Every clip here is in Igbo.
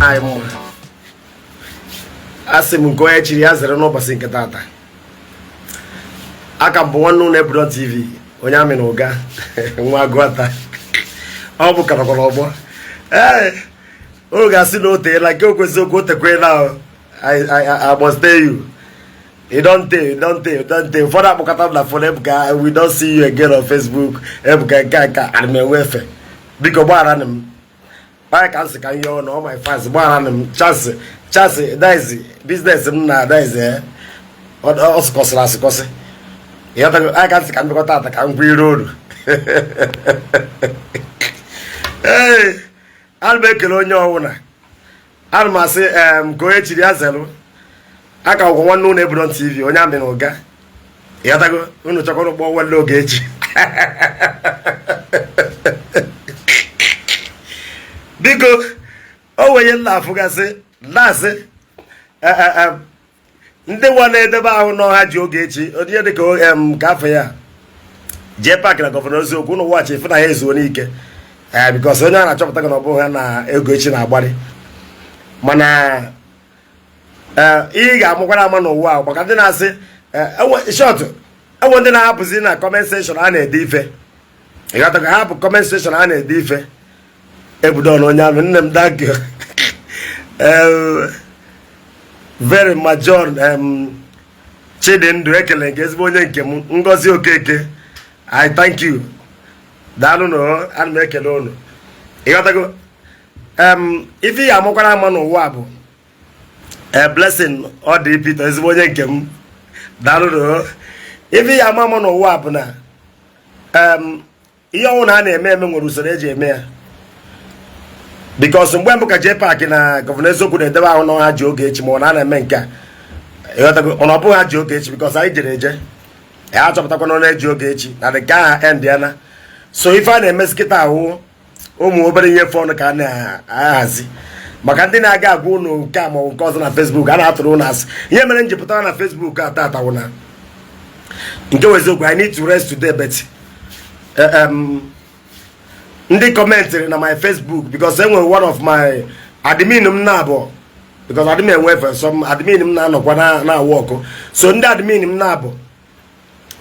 Anyị mma. Asị m, nke onye chiri ya zere n'ụbọchị nke tata. Aka m bụ nwanne ụlọ Ebudon TV, onye amị na ụga nwa agụata. Ọ bụ karakwara ọgbọ. Ee, unu ga-asị na o teela. Nke okwesị okwu, o tekwela ahụ. I must tell you, e don tey, e don tey, e don tey. Ụfọdụ akpọkọta m na phone, "Ebuka, we don see you again on Facebook." Ebuka, nke a, nke a, ana m enwe efe. Biko gbaghara m. Onye ka m sị ka m yọọ na all my fans, gbaghara m. Chance, chance, that is business m na that is ọ sịkọsịrị asịkọsị. Ịghọtago? Onye ka m sị ka m bịakọta ata ka m gwa ire oru. Ee, ana m ekele onye ọwụna. Ana m asị em ka onye chiri ya zelụ. Aka ụgwọ nwanne ụlọ Ebudon TV, onye amị na ụga. Ịghọtago? Unu chọkwara kpọọ nwanne oge echi. Biko, o wenye nna afụgasị na-asị ndị nwa na-edebe ahụ n'ọha ji oge echi onye dịka em ka afọ ya jee paakị na Governor Eziokwu. Ụnụ wọchị ife na ha ezuo n'ike, ee, because onye a na-achọpụta gị na ọ bụghị ha na ego echi na-agbalị. Mana ee, ihe ị ga-amụkwara ama n'ụwa a maka ndị na-asị short, enwe ndị na-ahapụzi na comment section a na-ede ife. Ịghọtago? Ha bụ comment section a na-ede ife. Ebudon onye amị, nne m, thank you very much. John Chidindu, ekele nke ezigbo onye nke m. Ngozi Okeke, I thank you. Daalụ na ana m ekele unu. Ịghọtago? Ife ị ga-amụkwara ama n'ụwa bụ a blessing. Ọ dị Peter, ezigbo onye nke m, daalụ na ife ị ga-ama ama n'ụwa bụ na ihe ọnwụ na a na-eme eme nwere usoro eji eme ya, because mgbe mbụ ka jee paakị na Governor Eziokwu na-edebe ahụ n'ọha ji oge echi, ma ọ na a na-eme nke a. Ịghọtago? Mana ọ bụghị ha ji oge echi, because anyị jere eje ya achọpụtakwa na ọ na-eji oge echi na nke aha end ya na. So ife a na-emezi kịta ahụ, ụmụ obere nyefe ọnụ ka a na-ahazi maka ndị na-aga agwa ụnụ nke a ma ọ bụ nke ọzọ na Facebook a na-atụrụ ụnụ asị. Ihe mere m ji pụtara na Facebook a tata wụ na nke wụ eziokwu, I need to rest today, but ndị commentịrị na my Facebook, because enwere one of my admin m na-abụ, because admin enwe efe, some admin m na-anọkwa na-awụ ọkụ. So ndị admin m na-abụ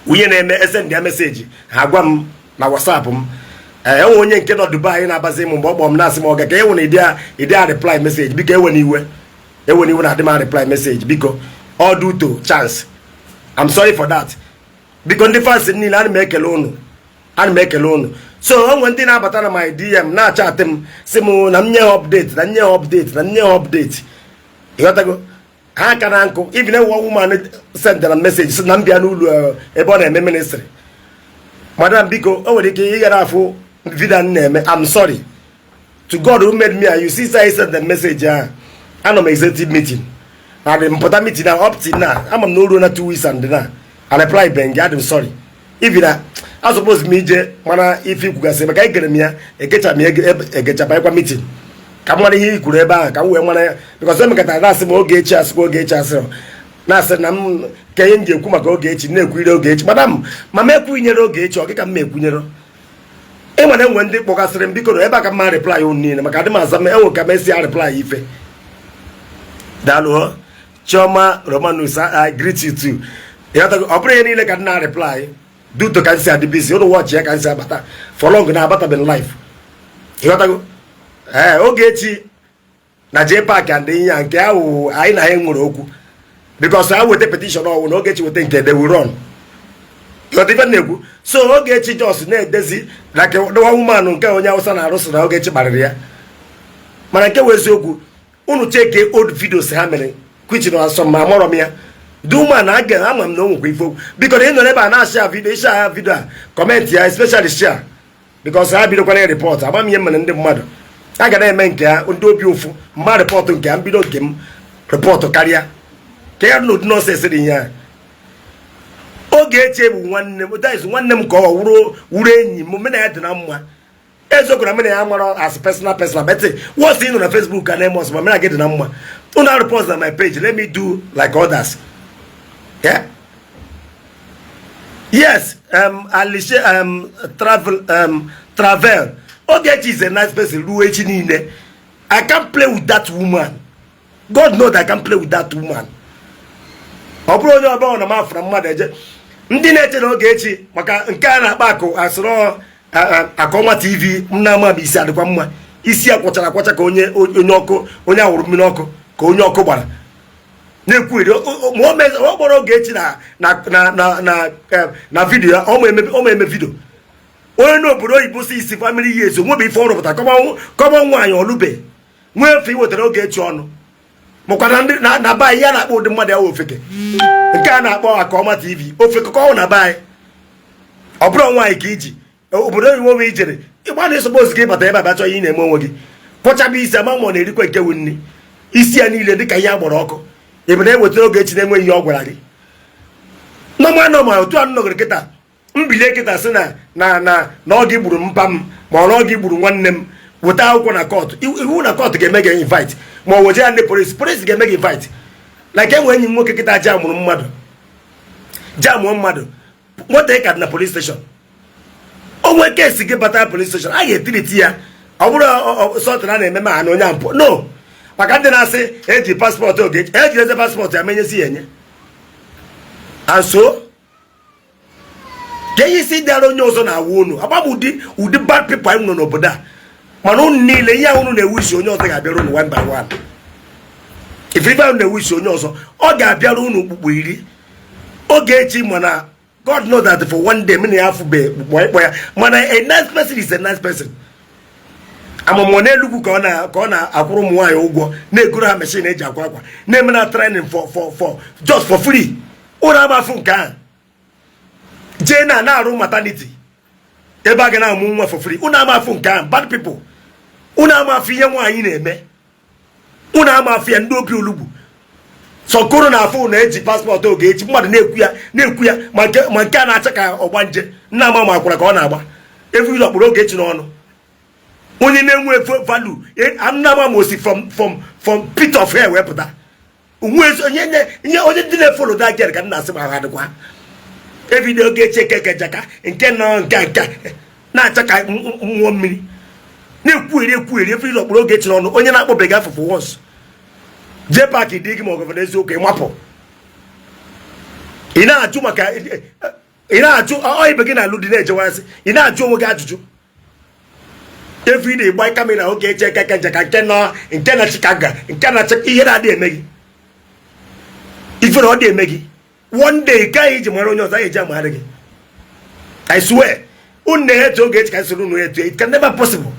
nwunye na-eme esend ya message, ha gwa m na WhatsApp m. Ee, enwe onye nke nọ Dubai na-abazi m mgbe ọ kpọrọ m na-asị m, "Ọga, ka enwe na ịdị a reply message." Biko, ewe n'iwe, ewe n'iwe na adị m reply message. Biko, all due to chance, I'm sorry for that. Biko, ndị fans niile, ana m ekele unu, ana m ekele unu. So onwe ndị na-abata na my DM na-achatị m, si m na m nye ha update, na m nye ha update, na m nye ha update. Ịghọtago? Ha aka na nkụ. Even ewu woman sendara message si na m bịa n'ụlọ ebe ọ na-eme ministry. Madam, biko, o nwere ike ịghara afụ video m na-eme. I'm sorry to God who made me and you. See, say I send the message ahụ, anọ m executive meeting na the mpụta meeting na up till now, ama m na o ruo na 2 weeks and na I reply ben gị. Adị m sorry. Even na I suppose m ije mana ife ikwugasị maka egere m ya, egecha m ya, egechabanyekwa meeting ka m mara ihe i kwuru ebe ahụ, ka m wee mara ya, because emekọtara na-asị m oge echi, asịkwa oge echi, asịrị na-asị na m ka ihe m ji ekwu maka oge echi na-ekwuire oge echi. Madam, ma m ekwunyere oge echi, ọ gị ka m ekwunyere. Ịma na enwe ndị kpọgasịrị m, biko na ebe a ka m ma reply unu niile, maka adị m aza m enwe ka m esi reply ife. Daalụ. Chioma Romanus, I greet you too. Ịghọtago? Ọ bụrụ ihe niile ka m na reply due to ka m si adị busy. Ụnụ watch ya ka m si abata for long na abatabeghị live. Ịghọtago? Ee, Ogechi na J Park and ihe a nke ahụ, anyị na ha nwere okwu because ha weta petition ọwụ na Ogechi weta nke, they will run. Ịghọta ife m na-ekwu? So Ogechi just na-edezi like nwa woman nke onye Awụsa na-arụsị na Ogechi kparịrị ya. Mana nke wụ eziokwu, unu cheke old videos ha mere kwichi na asọ ma amụrọ m ya. The woman aga ama m na o nwekwa ife okwu. Biko, na ị nọrọ ebe a na-ashare video, ishare video a, comment ya, especially share, because ha bidokwana report. Ama m ihe mere ndị mmadụ a ga na-eme nke ha, ndị obi ụfụ mma report nke ha, mbido nke m report karịa ka ya n'ụdị nonsense dị ihe a. Ogechi bụ nwanne m, that is nwanne m ka ọ wụrụ, wụrụ enyi m. Mụ na ya dị na mma. Eziokwu na mụ na ya mara as personal personal, but once ị nọ na Facebook a na-eme ọsọ, ma mụ na gị dị na mma. Unu report na my page, let me do like others. Yeah, yes. Alice travel, travel. Ogechi is a nice person ruo echi niile. I can't play with that woman. God knows I can't play with that woman. Ọ bụrụ onye ọbụla na m afụra mmadụ eje ndị na-eche na Ogechi maka nke a na-akpa akụ asịrọ Akụọma TV m na-ama bụ isi adịkwa mma, isi ya kwọchara akwọcha ka onye onye ọkụ, onye awụrụ mmiri ọkụ, ka onye ọkụ gbara na-ekwugheri. Ma ọ kpọrọ Ogechi na na na na na na video ya, ọ ma eme video. Onye n'obodo oyibo si isi family years onwebe ife ọ rụpụtara kọmọ nwaanyị ọlụbe nwee efe iwetara Ogechi ọnụ makwana ndị na be anyị ya na-akpọ ụdị mmadụ ya wụ ofeke. Nke a na-akpọ Akụọma TV, ofeke ka ọ na be anyị. Ọ bụrụ nwaanyị ka iji obodo oyibo wee ijere ịgba na suppose ka ịbata ebe a bịa chọọ ihe ị na-eme onwe gị, kwọchaba isi ama ma ọ na-erikwa nke wu nri, isi ya niile dịka ihe a gbara ọkụ. Ebe na-ewetara Ogechi na-enweghị ihe ọ gwara gị. Normal normal otu a nọgoro kịta, mbilie kịta sị na na na na ọ gị gburu mpa m, ma ọ na ọ gị gburu nwanne m, weta akwụkwọ na court, iwu na court ga-eme gị invite, ma ọ weje ya ndị polisi, polisi ga-eme gị invite. Like enwe enyi m nwoke kịta ji amụrụ mmadụ, ji amụọ mmadụ, nwata ka dị na police station. O nwee case gị bata police station, a ga-etiriti ya. Ọ bụrụ sọtịn a na-eme ma na onye mpụ no, maka ndị na-asị eji passport Ogechi, eji eze passport ya menyesi ya enye. And so ka ihe isi dịara onye ọzọ na-awụ unu agba m ụdị ụdị bad people anyị nọ n'obodo a. Mana unu niile, ihe ahụ unu na-ewu isi onye ọzọ ga-abịara unu one by one. Ife ahụ na-ewu isi onye ọzọ, ọ ga-abịara unu okpukpu 10. Ogechi, mana God know that for one day m na ya afụbe kpụkpọ ịkpọ ya, mana a nice person is a nice person. Amụmụ n'elugwu ka ọ na-akwụrụ ụmụ nwaanyị ụgwọ, na-egoro ha machine eji akwa akwa, na-eme na training for just for free. Ụlọ amafụ nke ahụ jee na na-arụ maternity ebe a ga na-amụ nwa for free. Ụnụ amafụ nke ahụ. Bad people, ụnụ amafụ ihe nwaanyị na-eme, ụnụ amafụ ya. Ndị obi olugbu sọkoro na afụ na eji passport Ogechi, mmadụ na-ekwu ya, na-ekwu ya, ma nke a na-acha ka ọgbanje nna ama ma akwara ka ọ na-agba every ọkpụrụ Ogechi n'ọnụ. Onye na-enwe value nna ama ma osi from pit of hell wee pụta onye onye ndị na-efollow that girl ka m na-asị ma ha dịkwa everyday Ogechi ekeke jaka nke nọ nke nke na-acha ka mmụọ mmiri na-ekwugheri ekwugheri every ọkpụrụ Ogechi n'ọnụ. Onye na-akpọbeghị afọ for once jee paakị dị gị ma ọgọvanọ eziokwu ịmapụ, ị na-ajụ maka ị na-ajụ ọ ibe gị na-alụ dị na-ejewasị, ị na-ajụ onwe gị ajụjụ. Everyday gba camera Ogechi ekeke njaka nke nọ nke na Chicago nke na ihe na-adị eme gị ife na ọ dị eme gị. One day ka anyị ji mara onye ọzọ, anyị eji amagharị gị. I swear, unu na-etu Ogechi ka soro unu etu, it can never possible.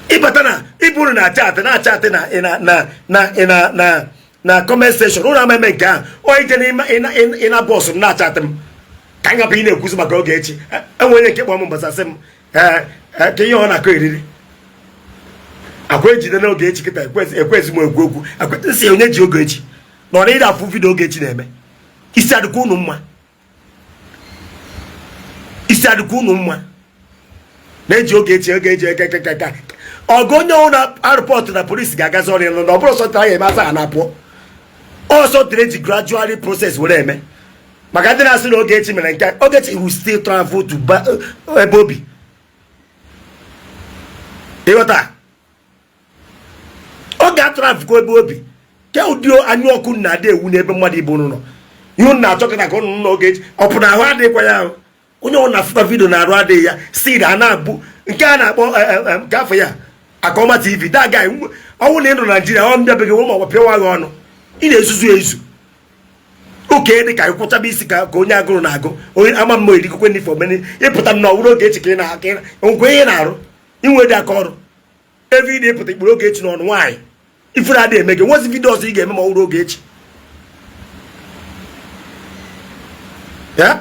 Ịbata na ịbụ unu na-achat na-achat na na na na na na na comment section, unu ama eme nke ahụ. Onye ije n'ime ịna bọsụ m na-achat m ka m hapụ ị na-ekwuzi maka Ogechi. Enwe onye nke kpọọ m mbasasị m ka ihe ọ na-akọ eriri akwa ejide n'Ogechi kịta ekwezi m ekwu okwu nsị onye ji Ogechi na ọ na ịda afụ video Ogechi na-eme. Isi adịkwa unu mma, isi adịkwa unu mma na-eji Ogechi Ogechi ekekekeka ọgụ. Onye ọwụ na arụpọtụ na polisi ga-agazi ọrụ ya na ọ bụrụ sọtara ya eme asa ha na-apụọ ọsọ tere eji gradually process were eme. Maka ndị na-asị na Ogechi mere nke, Ogechi will still travel to ebe obi ịghọta ọ ga-atravel ebe obi ke ụdị anya ọkụ na-adị ewu n'ebe mmadụ ibe unu nọ. Ihe unu na-achọ kịta ka unu na Ogechi ọ pụ na ahụ adịghịkwa ya ahụ. Onye ọ na-afụta video na-arụ adịghị ya si a na-abụ nke a na-akpọ nke afọ ya Akọma TV. That guy, ọnwụ na ị nọ Naijiria, ọ mbịabeghị ma ọ pịawa gị ọnụ, ị na-ezuzu ezu oke dị ka ịkwụchaba isi ka onye agụrụ na-agụ onye ama mma erikokwe ndị fọmeni ịpụta na ọwụrụ Ogechi ka ị na-aka nkwe ihe na-arụ inwe dị aka ọrụ. Everyday ịpụta ikpuru Ogechi n'ọnụ nwaanyị ifere adịghị eme gị. Nwezi video ọzọ ị ga-eme ma ọ wụrụ Ogechi ya.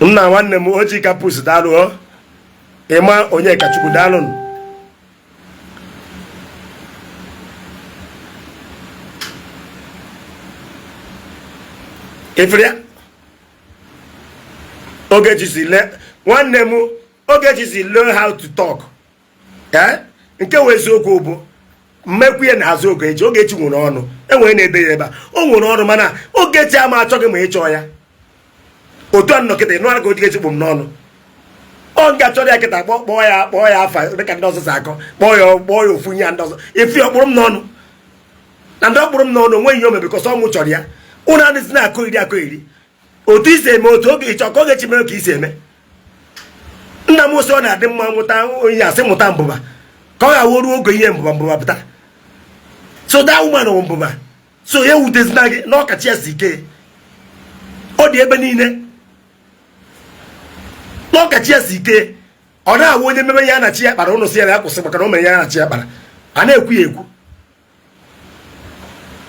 Nna nwanne m oji kapus daalụ o ịma onye kachukwu daalụ. Ifere ya Ogechi si le nwanne m Ogechi si learn how to talk. Ee, nke wụ eziokwu bụ mmekwu ya n'azụ Ogechi. Ogechi nwere ọnụ enwere na-ede ya ebe a, o nwere ọnụ, mana Ogechi ama achọghị ma ị chọọ ya otu a nnọkịta ịnụ ka Ogechi kpụ m n'ọnụ. Ọ nga chọrọ ya kịta, kpọọ ya, kpọọ ya afa dịka ndị ọzọ si akọ, kpọọ ya ofu ihe ndị ọzọ efi ọkpụrụ m n'ọnụ na ndị ọkpụrụ m n'ọnụ. Onweghị ihe o mebe because ọmụ chọrọ ya. Ụnụ adịzi na-akọ iri akọ iri otu isi eme, otu oge ịchọ ka Ogechi mere ka isi eme. Nna m sị ọ na-adị mma mụta onye asị mụta mbụba ka ọ ga-awụ ruo oge ihe mbụba mbụba pụta. So that woman wụ mbụba. So ya ewutezina gị na ọkachi ya si ike ọ dị ebe niile na ọkachi ya si ike. Ọ na-awụ onye meme ya na chi ya kpara ụnụ si ya ya kwụsị maka na o mere ya na chi ya kpara, a na-ekwu ya ekwu.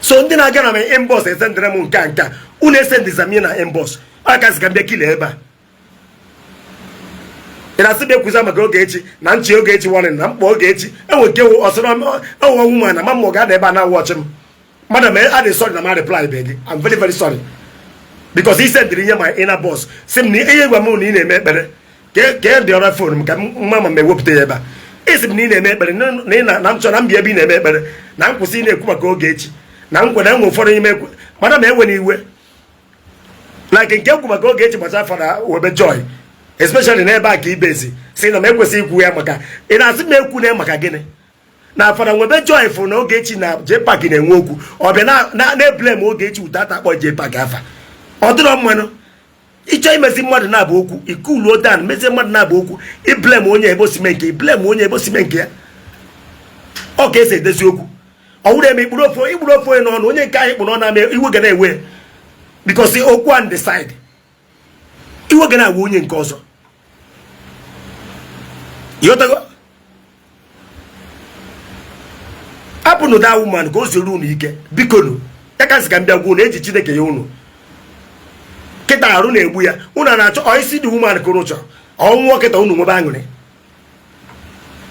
So ndị na-aga na my inbox esendịrị m nke a nke a, unu esendịza m na inbox. Ọ ka sị ka m bịa kile ebe a. Ị na-asị bịa kwuza maka Ogechi na nchi Ogechi warning na mkpọ Ogechi enwe nke ọsọrọ enwe ọnwụ ma na ma mmụ ga-ada ebe a na-awọchị m. Madam, adị sorry na ma reply be gị. I'm very, very sorry because ị sendịrị ihe my inner box, sị m na ihe gwa m na ị na-eme ekpere ka dị ọra phone m ka mma ma m ewepụta ya ebe a. Isi m na ị na-eme ekpere na ị na m chọrọ na m bịa ebe ị na-eme ekpere na m kwụsị ị na-ekwu maka Ogechi na m kwere enwe ụfọdụ ime ekwu. Madam, enwe na iwe like nke ekwu maka Ogechi gbasara Fada Webe Joy, especially n'ebe a ka ibezi si na m ekwesịghị ikwu ya maka ị na-asị m ekwu na maka gịnị na Fada Nwebe Joy fụ na Ogechi na JPAC na-enwe okwu, ọ bịa na-eblame Ogechi without akpọ JPAC afa. Ọ dịrọ mmanụ ịchọ imezi mmadụ na-abụ okwu, ikuluo dan mezie mmadụ na-abụ okwu, iblame onye ebe osime nke, iblame onye ebe osime nke ya. Ọ ka esi edezi okwu. Ọ wụrụ eme ikpuru ofu onye n'ọnụ, onye nke anyị kpụrụ ọnụ ama iwe ga na-ewe because okwu and decide iwe ga na-awe onye nke ọzọ. Ịghọtago? Hapụnụ that woman ka o zuru unu ike, bikonu. Ya ka sị ka m bịa gwa unu, eji Chineke ya unu kịta arụ na-egbu ya. Unu a na-achọ ọisi dị woman ka unu chọrọ ọnwụọ kịta, unu nwebe aṅụrị.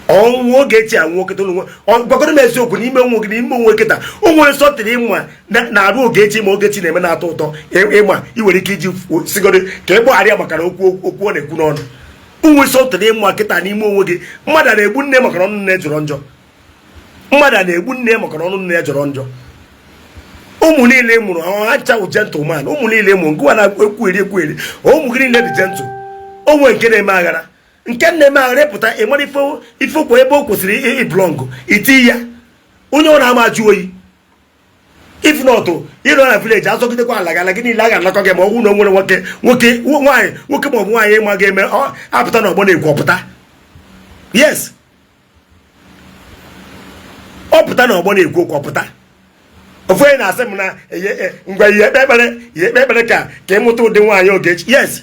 Ọnwụ Ogechi anwụọ kịta, unu nwe gwagoro m eziokwu n'ime onwe gị, n'ime onwe kịta, o nwere sọtịrị ịma na-arụ Ogechi ma Ogechi na-eme na-atọ ụtọ ịma ị nwere ike iji sigoro ka ị gbagharịa ya maka na okwu okwu ọ na-ekwu n'ọnụ. Onwe sọtịrị ịma kịta n'ime onwe gị. Mmadụ a na-egbu nne maka na ọnụ nne jọrọ njọ. Mmadụ a na-egbu nne maka na ọnụ nne ya jọrọ njọ. Ụmụ niile ị mụrụ ha ncha wụ gentleman. Ụmụ niile ị mụrụ ngwa na-ekwu eri ekwu eri, ụmụ gị niile dị gentle. Onwe nke na-eme aghara, nke na-eme aghara ịpụta ịmara ife ife kwa ebe o kwesịrị ịblọngụ iti ya onye ọ na-ama ajụ oyi. If not, ịnọ na village azọgidekwa ala gị, ala gị niile a ga-anakọ gị ma ọ bụrụ na o nwere nwoke nwoke nwaanyị nwoke ma ọ bụ nwaanyị ịma ga-eme ọ apụta na ọgbọ na-ekwu ọpụta. Yes, ọ pụta na ọgbọ na-ekwu okwu ọpụta. Ofu onye na-asị m na ngwa ihe ekpe ekpere, ihe ekpe ekpere ka ịmụta ụdị nwaanyị Ogechi. Yes,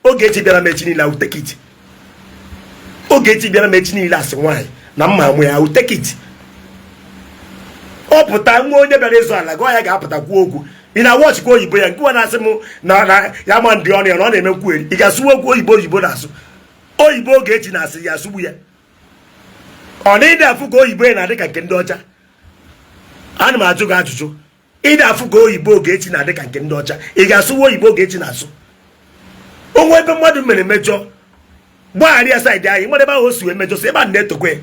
Ogechi bịara m echi niile, I will take it. Ogechi bịara m echi niile asị nwaanyị na mma amụ ya, I will take it. Ọ pụta nwa onye bịara ịzụ ala gị ya ga-apụta kwuo okwu. Ị na-awọchikwa oyibo ya nke nwa na-asị m na ya ma ndị ọnụ ya na ọ na-eme nkwugheri. Ị ga-asụwa okwu oyibo oyibo na-asụ oyibo Ogechi na-asị ya asụgbu ya. Ọ na ịdị afụ ka oyibo ya na-adị ka nke ndị ọcha? Ana m ajụ gị ajụjụ. Ịdị afụ ka oyibo Ogechi na-adị ka nke ndị ọcha? Ị ga-asụwa oyibo Ogechi na-asụ? Onwe ebe mmadụ mere mejọ, gbaghara ya side anyị mmadụ ebe ahụ o si wee mejọ, si ebe a na-etokwe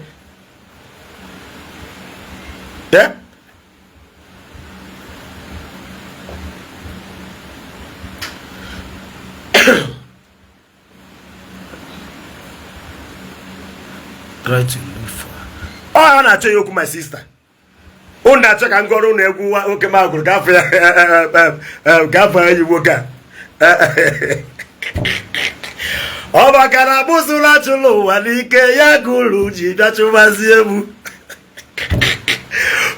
ya. Try to look for ọ ha na-achọ ya okwu. My sister, unu na-achọ ka m gụọrọ unu egwu nwa nwoke m agụrụ gafee ya gafee enyi nwoke a. Ọ maka na abụzụla chụlụ ụwa n'ike ya gụrụ ji bịa chụbazie m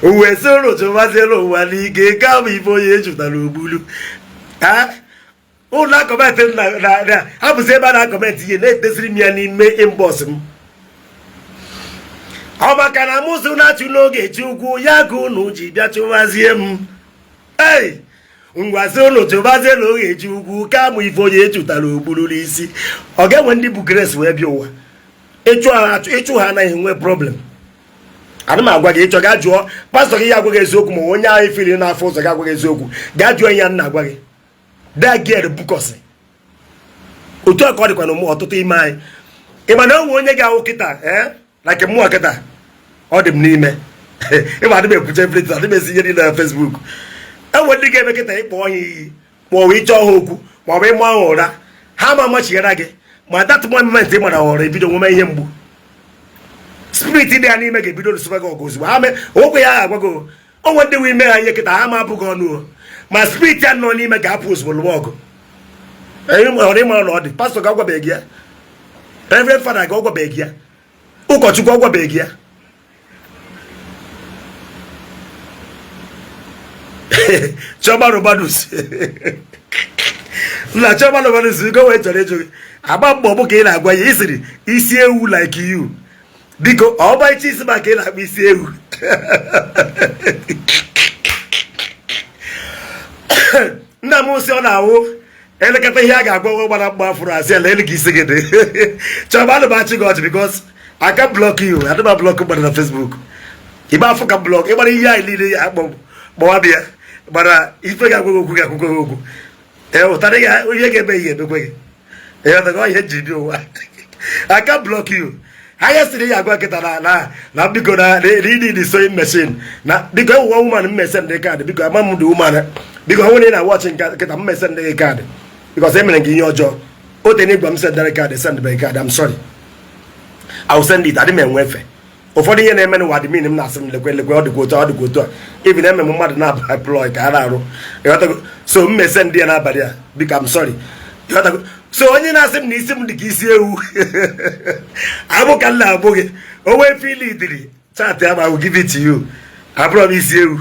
uwe soro chụbaziela ụwa n'ike kama ife onye chụtara ogbulu ụlọ acomment na hapụzi ebe a na-acomment ihe na-etesiri m ya n'ime inbox m. Ọ maka na mụsụ na-achụ n'oge Chukwu ya ka unu ji bịa chụbazie m. Ei, ngwazi unu chụbazie n'oge Chukwu kama ife onye chụtara ogburu n'isi. Ọ ga-enwe ndị bụ grace wee bịa ụwa. Ịchụ ha anaghị enwe problem. Ana m agwa gị, ịchọ gaa jụọ pastọ gị, ya agwa gị eziokwu, ma onye ahụ ifiri n'afọ ụzọ gị agwa gị eziokwu. Gaa jụọ ya nna agwa gị that girl bukọsị. Otu a ka ọ dịkwa na ọtụtụ ime anyị. Ị ma na onwe onye ga-awụ kịta ee like mmụọ kịta ọ dị m n'ime ịma adị m ekwucha everything, adị m esi ihe niile na Facebook. Enwe ndị ga-eme kịta ịkpọ ha iyi ma ọ bụ ịchọ ha okwu ma ọ bụ ịma ha ụra, ha ma amachighara gị. Ma that moment ị mara ọrụ, ebido nweme ihe mgbu. Spirit dị ya n'ime ga-ebido lụsịba gị ọgụ ozugbo. Ha mee okwe ya agwa gị onwe ndị nwe ime ha ihe kịta, ha ma abụghị ọnụ o, ma spirit ya nọ n'ime ga-apụ ozugbo lụwa ọgụ. Ọrụ ịmara na ọ dị pastọ ga-agwabeghị ya, reverend fada ga-agwabeghị ya, ụkọchukwu agwabeghị ya. Chioma Romanus nna, Chioma Romanus, biko, wee chọrọ ịjụ gị agba mbọ bụ ka ị na-agwa ya isiri isi ewu like you. Biko, ọgbachi isi maka ị na-akpọ isi ewu. Nna m sị ọ na-awụ elekọta ihe a ga-agwa nwa gbara mgba afụrụ asị ala elu ka isi gị dị. Chioma, ana m achị gị ọchị because I can block you. Adị m block mmadụ na Facebook. Igbe afọ ka block ịgbara ihe anyị niile ya akpọ kpọwa bịa gbara ife ga-agwa gị okwu, ga-akwụkwọ gị okwu. Ee, ụtarị ga ihe ga-eme, ihe emekwe gị. Ee, ihe ji dị ụwa, I can block you. Anya sịrị ya agwa nkịta na biko na need sewing machine na biko ewuwa woman mmese ndị card. Biko, ama m dị woman. Biko, ọ nwere na watch nkịta mmese ndị card because emere gị ihe ọjọọ. O tene gwa m sendere card, send be card. I'm sorry, I will send it. Adị m enwe efe. Ụfọdụ ihe na-eme n'ụwa admin m na-asị m lekwe lekwe, ọ dịkwa otu a, ọ dịkwa otu a. Even eme m mmadụ na-aba employ ka a na-arụ, ịghọtago? So m mese ndị ya n'abalị a. Biko, I'm sorry, ịghọtago? So onye na-asị m na isi m dị ka isi ewu abụ ka m na-abụ gị o wee feel idiri chat ya ma I will give it to you. Abụrọ m isi ewu.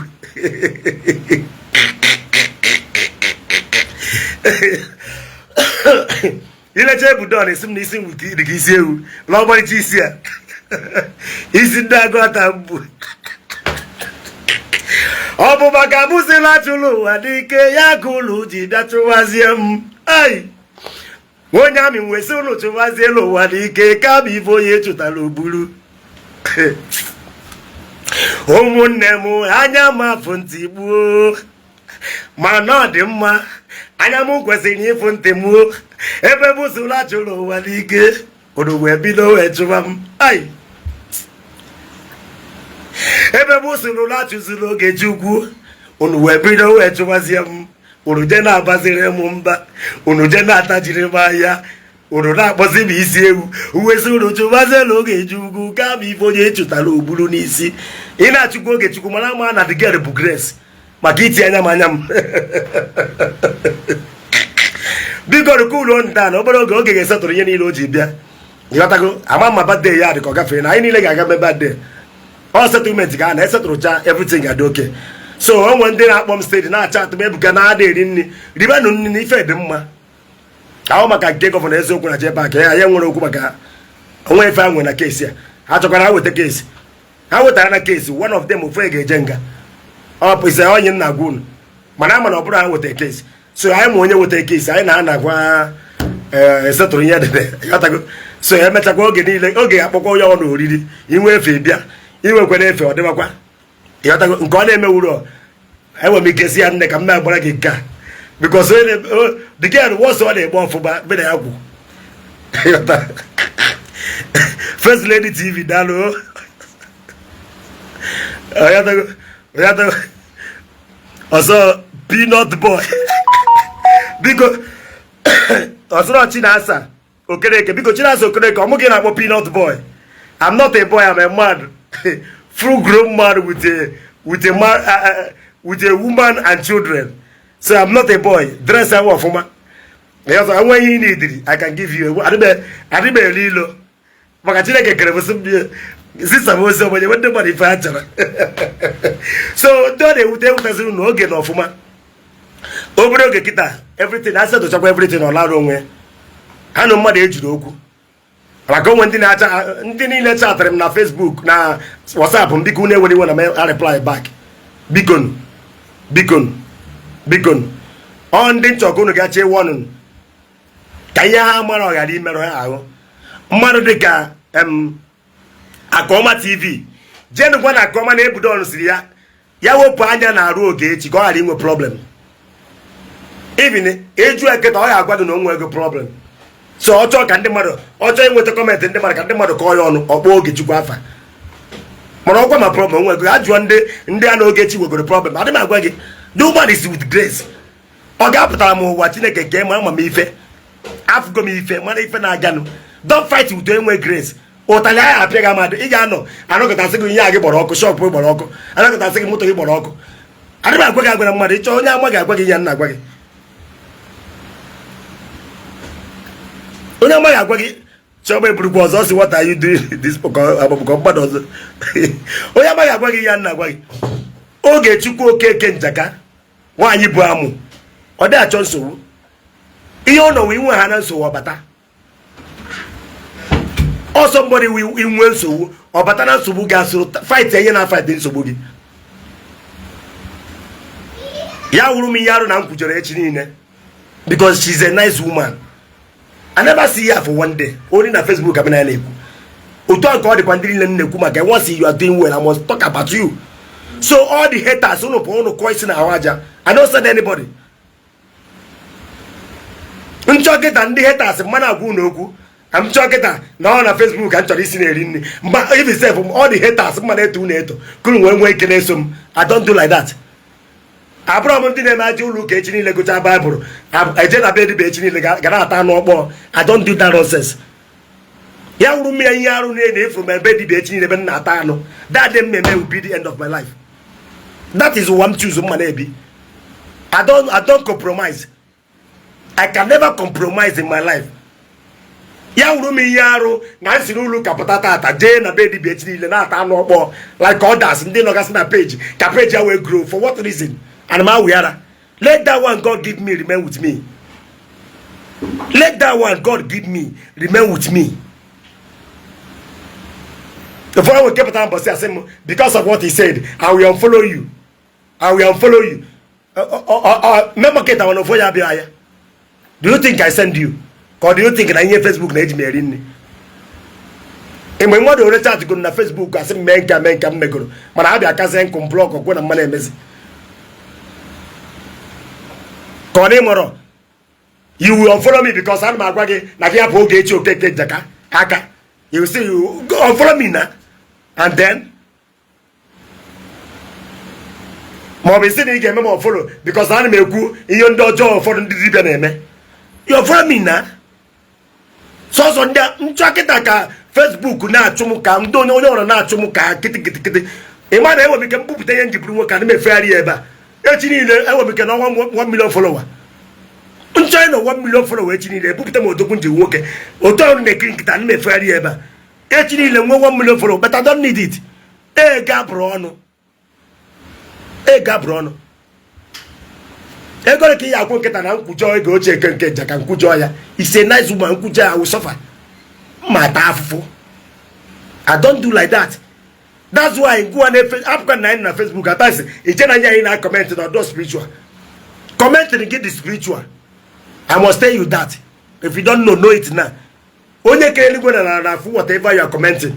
Ilecha ebudon, esi m na isi m dị ka isi ewu na ọmarịcha isi a, isi ndị agụ ata mbụ. Ọ bụ maka bụsịla chụrụ ụwa n'ike ya ka ụlọ ji bịa chụwazie m. Ai, onye amị wesị ụlọ chụwaziela ụwa n'ike kama ife onye chụtara oburu. Ụmụnne m, anya m afụ ntị gbuo, mana ọ dị mma, anya m kwesịrị ịfụ ntị m. Ebe bụsụla chụrụ ụwa n'ike, unu wee bido wee chụwa m. Ai, ebe bụsụrụ achụziri oge chukwu, unu wee bido wee chụwazie m. Unu je na-abaziri m mba, unu je na-atajiri m ahịa, unu na-akpọzi m isi ewu. Wesị unu chụbaziela oge chukwu kama ife onye chụtara ogburu n'isi. Ị na-achụkwa oge chukwu, mara ama na the girl bụ grace maka iti anya m anya m. Biko, rukuluo nda na obere oge, oge ga-esetụrụ ihe niile o ji bịa, ịghọtago? Ama ma birthday ya dị ka ọ gafere na anyị niile ga-aga mee birthday. Ọ settlement ga na esetụrụcha, everything ga-adị oke. So o nwere ndị na-akpọ m steady na-acha atụ m ebuka na-ada eri nri. Ribenụ nri na ife dị mma. Ahụ maka nke governor eziokwu na jeba ka ya ya nwere okwu maka onwe ife ha nwere na case a. Ha chọkwara ha weta case, ha wetara na case. One of them, ofu ga-eje nga. Ọ bụ ise onye nna gwa unu, mana ama na ọ bụrụ ha weta case. So anyị ma onye weta case anyị na-anakwa esetụrụ ihe debe, ịghọtago? So emechakwa, oge niile oge akpọkwa onye ọ na oriri inwe efe bịa inwekwana efe ọ dịbakwa, ịghọtago? Nke ọ na-emewuru, enwere m ike si ya, nne, ka m na-agbara gị nke a because the girl wọsọ ọ na-egbe ọfụma mbe na ya kwu. Ịghọta? First Lady TV, daalụ. Ịghọtago? Ịghọtago? Ọzọ, peanut boy, biko, ọzọrọ Chinasa Okereke. Biko, Chinasa Okereke, ọmụ gị na-akpọ peanut boy. I'm not a boy, I'm a man, full grown man with a man, with a woman and children. So I'm not a boy. Dress ahụ ọfụma. Ọzọ, enweghị ihe ị na-ediri, I can give you. Adịbe elu ilo maka Chineke kere m sị m zisa m ozi ọma nye ndị mmadụ ife ha chọrọ. So ndị ọ na-ewute ewutaziri na oge na ọfụma obere oge kịta, everything asetụchakwa, everything ọ lara onwe ha na mmadụ ejiri okwu maka onwe ndị na-acha. Ndị niile chatịrị m na Facebook na WhatsApp m, biko, unu ewere iwe na m reply back. Bikonu, bikonu, bikonu. Ọ ndị nchọka unu gachi ewu ọnụnụ ka ihe ha mara ọ ghara imerụ ha ahụ. Mmadụ dịka em Akọma TV, jenụkwa na Akọma na Ebudon siri ya ya wepụ anya na arụ oge echi ka ọ ghara inwe problem. Even eju eketa, ọ ga-agwa gị na o nwee ego problem. So ọ chọọ ka ndị mmadụ, ọ chọọ inweta comment ndị mmadụ, ka ndị mmadụ kọọ ya ọnụ, ọkpọ Ogechukwu afa. Mana ọgwa ma problem onwe ego ha jụọ ndị a na Ogechi wegoro problem. Adị m agwa gị, the woman is with grace. Ọ ga-apụtara m ụwa Chineke nke ma ama m ife. Afụgo m ife, mara ife na-aganụ. Don't fight with enwe grace. Ụtalị ahụ apịa gị amadụ, ị ga-anọ anọkọtasị gị ihe a gị gbara ọkụ, shop gbara ọkụ, anọkọtasị gị moto gị gbara ọkụ. Adịm agwa gị agwara mmadụ, ịchọ onye ama ga-agwa gị ihe m na-agwa gị. Onye ama ga-agwa gị. Chiọma eburukwa ọzọ si, "What are you doing this?" Agbamụkọ mmadụ ọzọ. Onye amaghị agwa gị ihe m na-agwa gị. Ogechukwu Okeke Njaka, nwaanyị bụ amụ, ọ dị achọ nsogbu. Ihe ọ nọwa inwe ha na nsogbu, ọbata ọsọ mgbọrọ inwe nsogbu, ọbata na nsogbu ga-asụrụ fight enye na fight nsogbu gị. Ya wụrụ m ihe arụ na m kwujọrọ echi niile, because she's a nice woman. I never see her for one day, only na Facebook abịa na ya na-ekwu otu a. Nke ọ dịkwa ndị niile m na-ekwu maka, once you are doing well, I must talk about you. So all the haters, unu pụ, unu kụọ isi na ahụ aja. I don't send anybody. Nchọ kịta ndị haters mmanụ agwa unu okwu. M chọọ kịta na ọ na Facebook ka m chọrọ isi na-eri nri mgba. If sef all the haters mma na-eto unu eto kunu wee nwee ike na-eso m. I don't do like that. Abụrọ m ndị na-eme aja ụlọ ụka echi niile, gụchaa Baịbụl, eje na be dibịa echi niile ga na-ata anụ ọkpọọ. I don't do that nonsense. Ya wụrụ m ya ihe arụ na efuru m ebe dibịa echi niile ebe m na-ata anụ. That day mmemme will be the end of my life. That is ụwa m choose mma na-ebi. I don't compromise. I can never compromise in my life. Ya wụrụ m ihe arụ na m si n'ụlọ ụka pụta tata jee na be dibịa echi niile na-ata anụ ọkpọọ like others ndị nọgasị na page ka page ya wee grow. For what reason? And m awụ yara. Let that one God give me remain with me. Let that one God give me remain with me. Ụfọdụ nwere kepụta mbọsị asị m, "Because of what he said, I will unfollow you, I will unfollow you." Memoketa mana ofu ya abịa ya. Do you think I send you? Ka ọ do you think na ihe Facebook na-eji m eri nri? Mgbe mmadụ ore chat goro na Facebook asị m mee nka mee nka m megoro, mana ha bịa kazie nkụ m block kwe na mma na-emezi ka ọ na ịmụrọ. You will unfollow me because ana m agwa gị na gị hapụ Ogechi Okeke Njaka aka. You will say you go unfollow me na and then, ma ọ bụ isi na ị ga-eme m unfollow because ana m ekwu ihe ndị ọjọọ ụfọdụ ndị dibịa na-eme. You unfollow me na sọsọ ndị nchọ kịta ka Facebook na-achụ m, ka ndị onye onye ọrụ na-achụ m ka kịtịkịtịkịtị. Ị ma na enwere m ike mbupụta ihe njiburu nwoke ana m efegharị ya ebe a echi niile. Enwere m ike na ọnwa 1 million follower nchọ ịnọ 1 million follower echi niile, ebupụta m odogwu nji nwoke otu ọrụ na-ekiri nkịta ana m efegharị ya ebe a echi niile, nwee 1 million follower. But I don't need it. Ego abụrụ ọnụ, ego abụrụ ọnụ. Ego ka ị ya akwụ nkịta na nkwujọ ego ochie eke nke nja ka nkwujọ ya ise nice woman nkwujọ ya wụ ma taa afụfụ. I don't do like that. That's why ngwa na-efe apụkwa na anyị na Facebook atasi iche na anyị na comment na ọdọ spiritual commenting gị dị spiritual. I must tell you that if you don't know, know it now. Onye kere eluigwe na na afụ whatever you are commenting.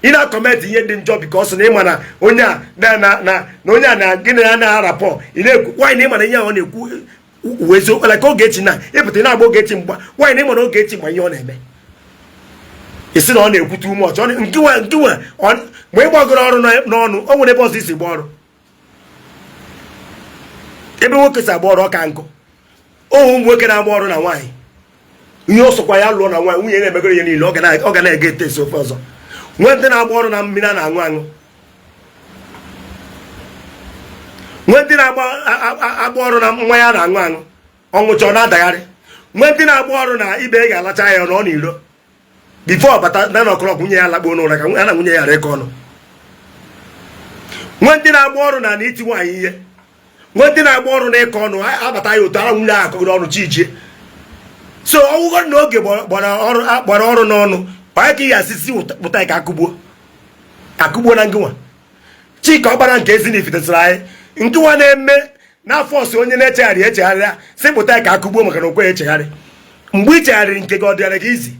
Ị na-acomment ihe dị njọ because na ịma na onye a na na na na onye a na gịnị na na-arapọ ị na-ekwu. Nwaanyị na ịma na ihe a ọ na-ekwu uwe eziokwu, like Ogechi na ịpụta ị na-agba Ogechi mgba. Nwaanyị na ịma na Ogechi ma ihe ọ na-eme, isi na ọ na-ekwu too much. Nkiwa nkiwa ma ị gbagoro ọrụ n'ọnụ, o nwere ebe ọzọ isi gba ọrụ, ebe nwoke si agba ọrụ ọka nkụ. Ụmụ nwoke na-agba ọrụ na nwaanyị, ihe ọ sọkwa ya lụọ na nwaanyị, nwunye na-emegoro ihe niile, ọ ga na-ege ete esi ofe ọzọ. Nwee ndị na-agba ọrụ na mmiri a na-aṅụ aṅụ, nwee ndị na-agba ọrụ na mmanya a na-aṅụ aṅụ, ọṅụcha ọ na-adagharị, nwee ndị na-agba ọrụ na ibe ga-alacha ya nọ n'iro before bata 9 o'clock, nwunye ya lakpuo n'ụra ka ya na nwunye ya ghara ịkọ ọnụ, nwee ndị na-agba ọrụ na iti nwaanyị ihe, nwee ndị na-agba ọrụ na ịkọ ọnụ, abata ya otu ara nwunye ahụ akọgoro ọnụ chi jie. So ọgwụgwọ na oge gbara ọrụ n'ọnụ onye ka ị ga-asịsị pụta ka akụgbuo akụgbuo na ngịnwa. Chika Ọkpara nke Ezinifite anyị ngịnwa na-eme n'afọ ọsọ onye na-echegharị echegharị ya sị pụta ka akụgbuo maka na okwe echegharị. Mgbe ị chegharịrị nke gị, ọ dịara gị izi.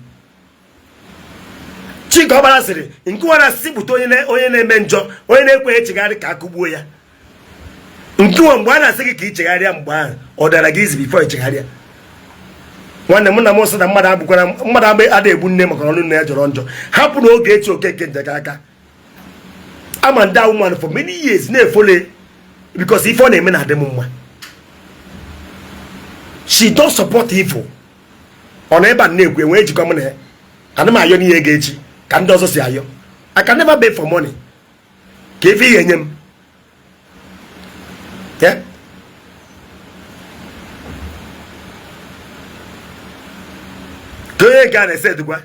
Chika Ọkpara sịrị ngịnwa na-asị pụta onye na-eme njọ, onye na-ekweghị echegharị ka akụgbuo ya. Nkịwa mgbe a na-asị gị ka ị chegharịa, mgbe ahụ ọ dara gị izi before echegharịa. Nwanne m na m sị na mmadụ abụkwara mmadụ ada egbu nne maka ọnụ nne ya jọrọ njọ. Hapụ na Ogechi Okeke Njaka aka. Ama ndị woman for many years na-efollow because ife ọ na-eme na-adị m mma. She don't support evil. Ọ na ebe a na-ekwu enwee ejikọ m na ya. Ana m ayọ n'ihe ego echi ka ndị ọzọ si ayọ. I can never beg for money. Ka ife ihe enye m. Yeah? Ka onye nke a na-ese edukwa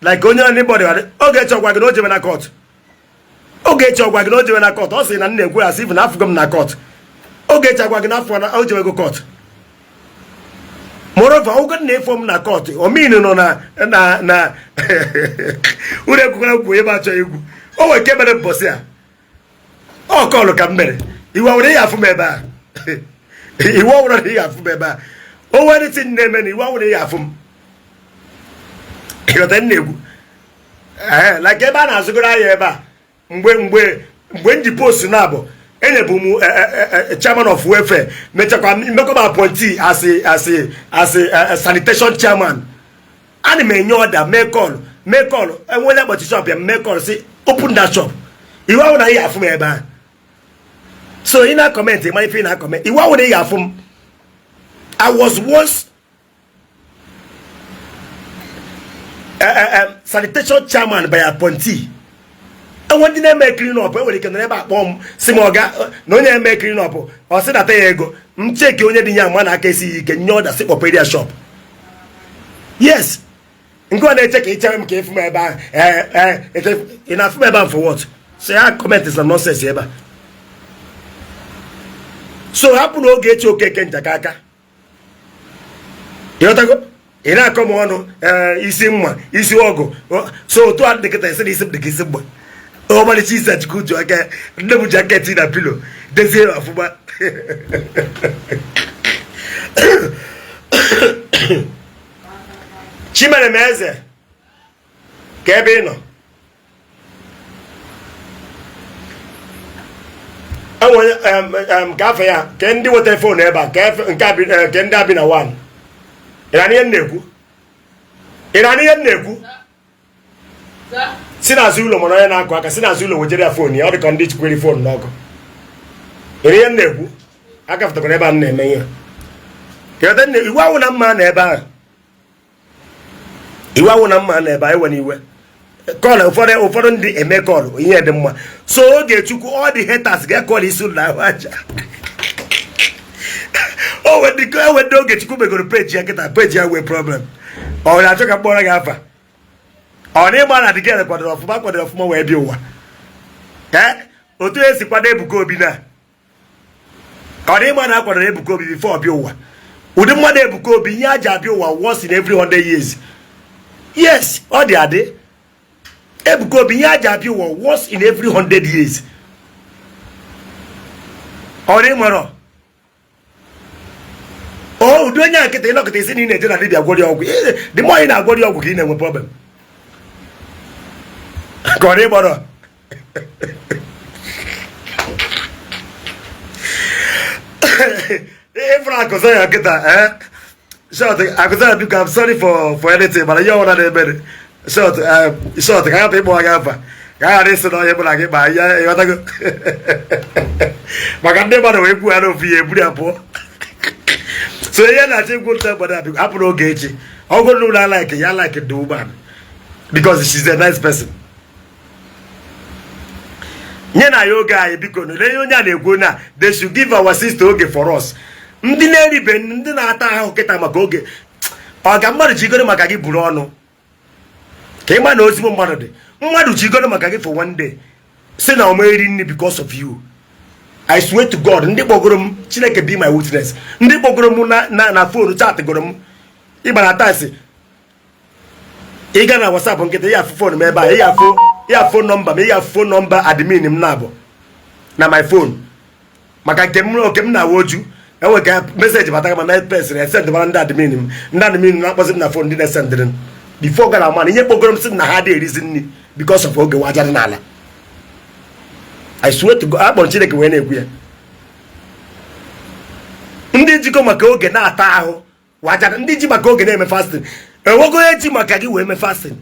like onye anybody Ogechi ọ gwa gị na o jebe na court. Ogechi ọ gwa gị na o jebe na court. Ọ sị na m na-ekwu asị ifu na afụgo m na court. Ogechi agwa gị na afọ na o jebego court. Moreover, ogo na efo m na court ominu nọ na na na uru ekwukwara kwu ebe achọ egwu o nwere nke mere mbọsị a ọ call ka m mere iwe were ya afụ m ebe a iwe ọwụrụ na ya afụ m ebe a o nwere anything na-eme na iwe ọwụrụ ya afụ m. Ịghọta m na-egwu? Ee, like ebe a na-azụgoro ahịa ebe a mgbe m ji post na abụ enyebu m chairman of welfare, mechakwa mmekọ m appointee as a sanitation chairman. Ana m enye order, mee call, mee call, enwe onye akpọchi shop ya, mee call si open that shop. Iwe ahụ na ihe afụ m ebe ahụ. So ị na-acomment, ịmara ife ị na-acomment. Iwe ahụ na ihe afụ m. I was once sanitation chairman by appointee. Enwe ndị na-eme clean up, enwere ike nọrọ ebe a kpọọ m si m ọga na onye eme clean up, ọ sị nata ya ego. M check onye dị ya ama na aka esighị ike, nye order si kpọpere ya shop. Yes, nke ọ na-eche ka ị chere m ka ịfụ m ebe ahụ. Ee, ị na-afụ m ebe ahụ for what? So ya comment is na nonsense ebe a. So hapụ na Ogechi Okeke Njaka aka. Ịghọtago? Ị na-akọ m ọnụ, ee, isi mma, isi ọgụ. So otu a dịkịta isi na isi m dịka isi mma. Ọmalịcha isi achịkwa uju aka nne m ji aka eti na pillow dezie ya ọfụma. Chimere m eze ka ebe ị nọ enwe ka afọ ya ka ndị wetara phone ebe a ka nke nke ndị abi na 1. Ị na ihe m na-ekwu? Ị na ihe m na-ekwu? Si n'azụ ụlọ mana onye na-akụ aka si n'azụ ụlọ wejere ya phone ya. Ọ dị ka ndị chikwere phone n'ọkụ. Ị na ihe m na-ekwu? Aka fụtakwara ebe a m na-eme ihe. Iwu awụ na mma na ebe ahụ, iwu awụ na mma na ebe anyị nwere iwe call. Ụfọdụ ndị eme call ihe dị mma. So Ogechukwu, all the haters ga-ecall isi ụlọ ahụ aja. O enwe ndị Ogechukwu megoro page ya kịta, page ya nwee problem. Ọ na-achọ ka mkpọrọ gị afa. Ọ na ịgba na the girl kwadoro ọfụma, kwadoro ọfụma wee bịa ụwa. Ee, otu esi kwado Ebuka Obi na ọ na ịgba na akwadoro Ebuka Obi before ọ bịa ụwa. Ụdị mmadụ Ebuka Obi, ihe a ji abịa ụwa once in every 100 years. Yes, ọ dị adị. Ebuka Obi, ihe a ji abịa ụwa once in every 100 years. Ọ dị nwere o ụdị onye a nkịta ịnọkọta isi na ị na-eje na dibịa gwọrọ ọgwụ. Dị mọ ị na-agwọrọ ọgwụ ka ị na-enwe problem ka ọ dị gbọrọ. Ịfụrụ akụzọ ya nkịta eh short akụzọ ya. Biko, I'm sorry for anything, mana ihe ọbụla na-emere short short ka hapụ ịkpọ gị afa, ka a ghara ịsị na onye bụla gị kpaa ya. Ịghọtago? Maka ndị mmadụ wee kwuo ya n'ofu ihe eburu ya pụọ. So ihe na-achọ ikwu nta obodo a, biko hapụrụ Ogechi. Ọ bụrụ na ụlọ like ya, like the woman because she's a nice person. Nye na ya oge anyị, biko. Na ihe onye a na-ekwu na they should give our sister oge for us. Ndị na-eribe, ndị na-ata ahụ kịta maka oge ọ ga mmadụ jigoro maka gị buru ọnụ ka ịma na ozigbo mmadụ dị. Mmadụ jigoro maka gị for one day si na ọma eri nri because of you. I swear to God, ndị kpọgoro m, Chineke be my witness, ndị kpọgoro m na phone, chatgoro m ịgbara taxi. Ị ga na WhatsApp nkịta, ya afụ phone m ebe a, ya afụ number m, ya afụ number admin m na-abụ na my phone maka nke m oke m na-awa oju. Enwe ka message batara ma mesịrị esend mara ndị admin m. Ndị admin m na-akpọzi m na phone, ndị na-esendịrị m before gara mana ihe kpọgoro m sị na ha adịghị erizi nri because of oge wajarị n'ala. I swear to God, akpọrọ Chineke wee na-ekwu ya. Ndị jikọ maka oge na-ata ahụ wajara, ndị ji maka oge na-eme fasting. Enwego onye ji maka gị wee mee fasting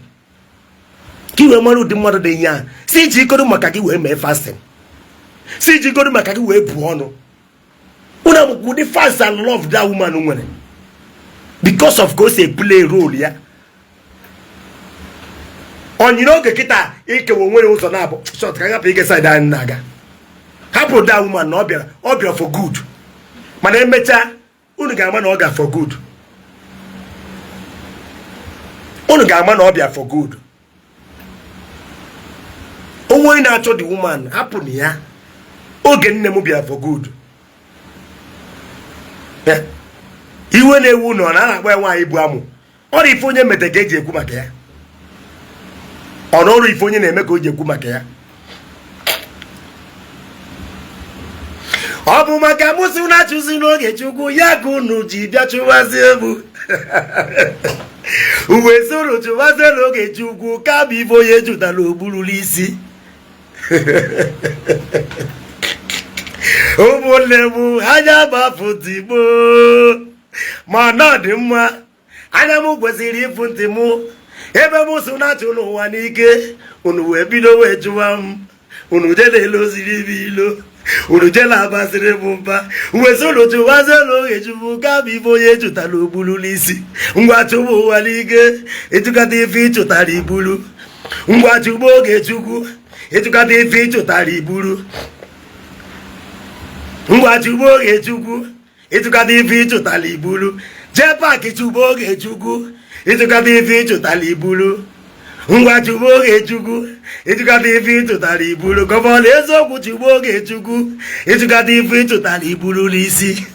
ka i wee mara ụdị mmadụ dị ihe a si ji ikodo maka gị wee mee fasting, si ji ikodo maka gị wee buo ọnụ. Unu amụkwa ụdị fast and love that woman nwere. Because of ka o si play role ya, onyere oge kịta ikewa onwe ya ụzọ na-abụ short ka hapụ ige side anyị na-aga. Hapụ that woman na ọ bịara, ọ bịara for good. Mana emechaa, unu ga-ama na ọ ga for good. Unu ga-ama na ọ bịa for good. Onwe onye na-achọ the woman, hapụ na ya. Oge nne m bịara for good, iwe na-ewu na ọ na-akpọ ya nwaanyị bụ amụ ọrụ. Ife onye mete ka eji ekwu maka ya. Ọ n'ọrụ ife onye na-eme ka o ji ekwu maka ya. Ọ bụ maka mụsị unu achụzi n'oge Chukwu ya ka unu ji bịa chụwazi egbu uwe soro chụwazie n'oge Chukwu ka bụ ife onye jụtara ogburulu isi. Ụmụnne m, anya gbafụ tigbo ma na ọ dị mma. Anya m kwesịrị ịfụ ntị m. Ebe m so na-achụ n'ụwa n'ike, unu wee bido wee chụwa m. Unu jela eloziri m ilo, unu jela abaziri m mba, wee soro chụwazie n'oge Chukwu ka bụ ife onye chụtara ogburu n'isi. Ngwa, chụba ụwa n'ike, ịchụkata ife ịchụtara iburu. Ngwa, chụba oge Chukwu, ịchụkata ife ịchụtara iburu. Ngwa, chụba oge Chukwu, ịchụkata ife ịchụtara iburu. Jee paakị, chụba oge Chukwu, ịchụkata ife ịchụtara iburu. Ngwa, chụba oge Chukwu, ịchụkata ife ịchụtara iburu. Governor eziokwu, chụba oge Chukwu, ịchụkata ife ịchụtara iburu n'isi.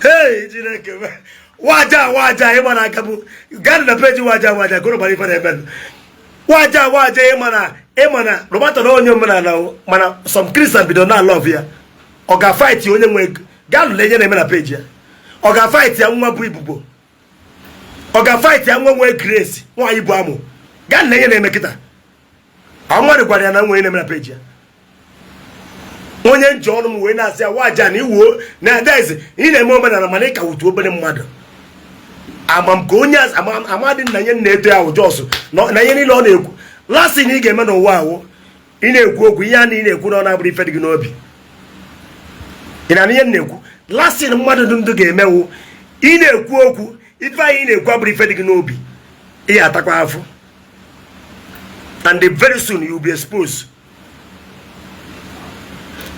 Hey, Chineke! Waja waja, ịma na aka bụ gaa na peji waja waja gụrụ gbara ife na-eme. Waja waja, ịma na Roberto na onye omenala, mana some Christian bido na love ya. Ọ ga-fight onye nwe ego. Gaa lụle ihe na-eme na peji ya. Ọ ga-fight ya nwa bụ ibubo, ọ ga-fight ya nwa nwee grace, nwaanyị bụ amụ. Gaa lụle ihe na-eme kịta. Ọ mmadụ gwara ya na nwe na-eme na peji ya. Onye nji ọnụ m wee na-asị ya, waja na iwuo na adaeze, ị na-eme omenala, mana ị ka wutu obere mmadụ. Ama m ka onye amadị nna nye na-eto ya wụ just na ihe niile ọ na-ekwu. Lasị na ị ga-eme n'ụwa awụ ị na-ekwu okwu, ihe a na ị na-ekwu na ọ na-abụrụ ife dị gị n'obi. Ị na ihe m na-ekwu? Lasị na mmadụ ndụ ndụ ga-emewu ị na-ekwu okwu, ife anyị ị na-ekwu abụrụ ife dị gị n'obi, ị ya atakwa afụ, and very soon you will be exposed.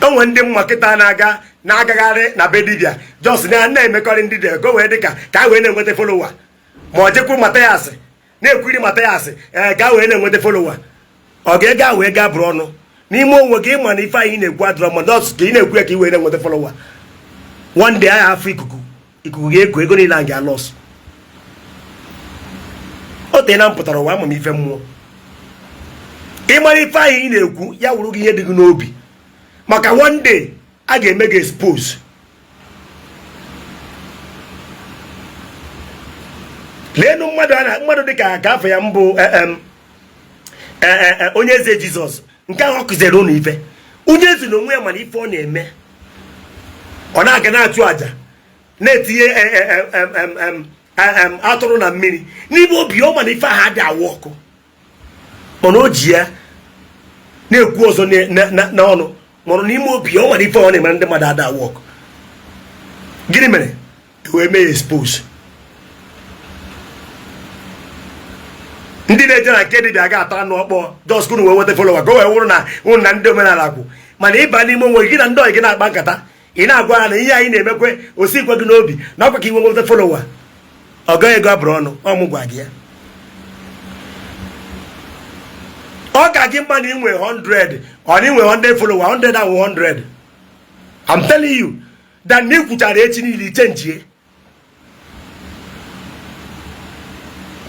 Onwe ndị mma kịta na-aga na-agagharị na be dibịa, just na na-emekọrị ndị dibịa ka o wee dị ka a wee na-enweta follower, ma ọ jekwu Mathias na-ekwiri Mathias, ee, ka a wee na-enweta follower. Ọ ga-ega wee gaa bụrụ ọnụ n'ime onwe gị. Ịma na ife anyị na-ekwu adịrọ mma, just ka ị na-ekwu ya ka ị wee na-enweta follower. One day anyị afọ ikuku, ikuku ga-eku ego niile a ga-alọs. O tee na m pụtara ụwa, ama m ife mmụọ. Ịmara ife anyị ị na-ekwu ya wụrụ gị ihe dị gị n'obi, maka one day a ga-eme gị expose. Leenụ mmadụ a na mmadụ dịka ka afọ ya mbụ onye eze Jizọs nke ahụ ọ kụziere ụnụ ife. Onye eze na onwe ya mana ife ọ na-eme, ọ na-aga na-achụ àjà, na-etinye atụrụ na mmiri n'ime obi ọ. Mana ife ahụ adị awụ ọkụ, mana o ji ya na-ekwu ọzọ n'ọnụ, mana n'ime obi ọ nwere ife ọ na-eme ndị mmadụ ada awụ ọkụ. Gịnị mere wee mee ya expose? Ndị na-eje na nke dibịa ga-ata anụ ọkpọ just unu wee nweta follower, ka o wee wụrụ na unu na ndị omenala kwụ. Mana ịba n'ime onwe gị na ndị ọyị gị na-akpa nkata, ị na-agwa ha na ihe anyị na-emekwe osikwe gị n'obi na ọkwa ka iwe nweta follower. Ọ gaghị ego abụrụ ọnụ ọmụ gwa gị ya. Ọ ka gị mma na inwe 100, ọ na inwe 100 follower, 100 ahụ 100. I'm telling you that na ikwuchara echi niile ichenjie,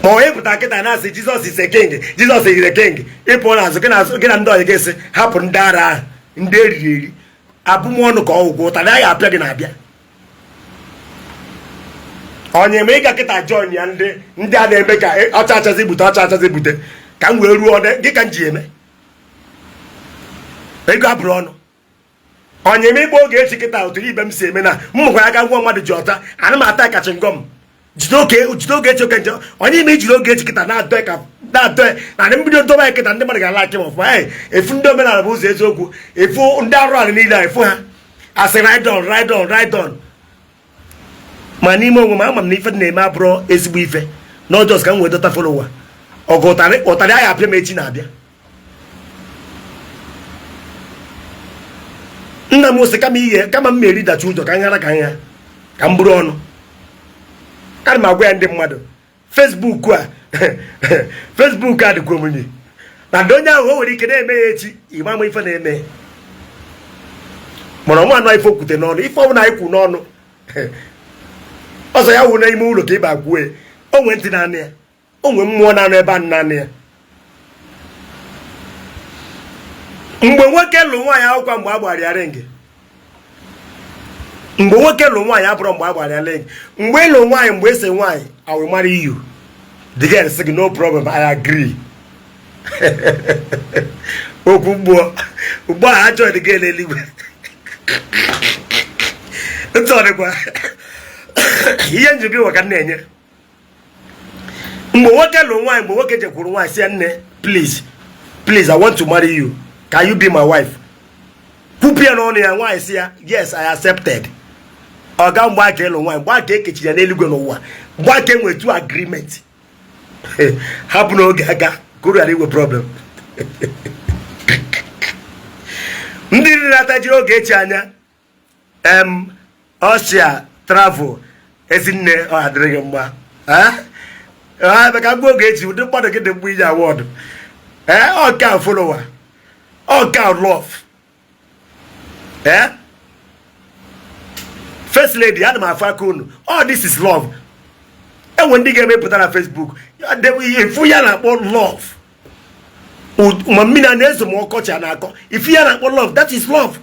ma ọ ịpụta kịta na-asị, "Jesus is a king, Jesus is a king." Ịpụọ n'azụ gị na gị na ndị ọyị gị sị, "Hapụ ndị ara ahụ, ndị eriri eri." Abụmọnụ ka ọgwụgwụ ụtarị a ga-apịa gị na-abịa onye ma ịga kịta join ya. Ndị a na-eme ka ọcha achazi bute, ọcha achazi bute, ka m wee ruo ọdẹ gị ka m ji eme ego abụrụ ọnụ. Onye ma ịgba oge echi kịta otu ibe m si eme na m nwekwara aka ngwa mmadụ ji ọta ana m ata kachi ngọm. Jide oke, jide oge echi oke nje. Onye ime ijiri oge echi kịta na-adọ ka na-adọ na mbido dobe ya kịta, ndị mmadụ ga-ala akị m ọfụma. Ee, efu ndị omenala bụ ụzọ eziokwu, efu ndị arụ ala niile a, efu ha asị, "Ride on, ride on, ride on." Ma n'ime onwe m, ama m na ife na-eme abụrụ ezigbo ife na ọ just ka m wee dọta follower. Ọgụ ụtarị ụtarị agha apịa m echi na-abịa. Nna m sị kama ihe kama m eridachi ụjọ ka m ghara ka nha ka m buru ọnụ. Ana m agwa ya ndị mmadụ, Facebook a, Facebook a dịkwa omimi na ndị onye ahụ o nwere ike na-eme ya echi, ịma ama ife na-eme. Mana ọnwa anọ ife okwute n'ọnụ, ife ọbụla anyị kwu n'ọnụ ọzọ ya wụ n'ime ụlọ ka ịba kwue, o nwee ntị naanị ya, o nwee mmụọ na-anọ ebe a naanị ya. Mgbe nwoke lụ nwaanyị akwụkwọ, mgbe a gbara ya ring, mgbe nwoke lụ nwaanyị abụrụ mgbe a gbara ya ring. Mgbe ịlụ nwaanyị, mgbe ese nwaanyị, "I will marry you," the girl sị gị, "No problem, I agree." Okwu mmụọ ugbu a achọ the girl eluigwe ntị. Ọ dịkwa ihe njibi ụwa ka m na-enye. Mgbe nwoke lụrụ nwaanyị, mgbe nwoke jekwuru nwaanyị sị ya, "Nne, please, please, I want to marry you. Can you be my wife?" Kwupụ ya n'ọnụ ya, nwaanyị sị ya, "Yes, I accepted." Ọga, mgbe aka ịlụ nwaanyị, mgbe aka ekechiri ya n'eluigwe n'ụwa, mgbe aka enwe two agreement. Hapụ n'oge aka ka uru ghara inwe problem. Ndị riri oge echi anya em ọchịa travel ezinne, ọ adịrị gị mma ebe ka gbuo oge echi. Ụdị mmadụ gị dị mgbe inye award ee, ọka follower, ọka love. Ee, first lady, ana m afụ aka unu. All this is love. Enwe ndị ga-emepụta na Facebook ifu ya na-akpọ love, ma mmiri a na-ezo ma ọkọchị a na-akọ, ifu ya na-akpọ love. That is love.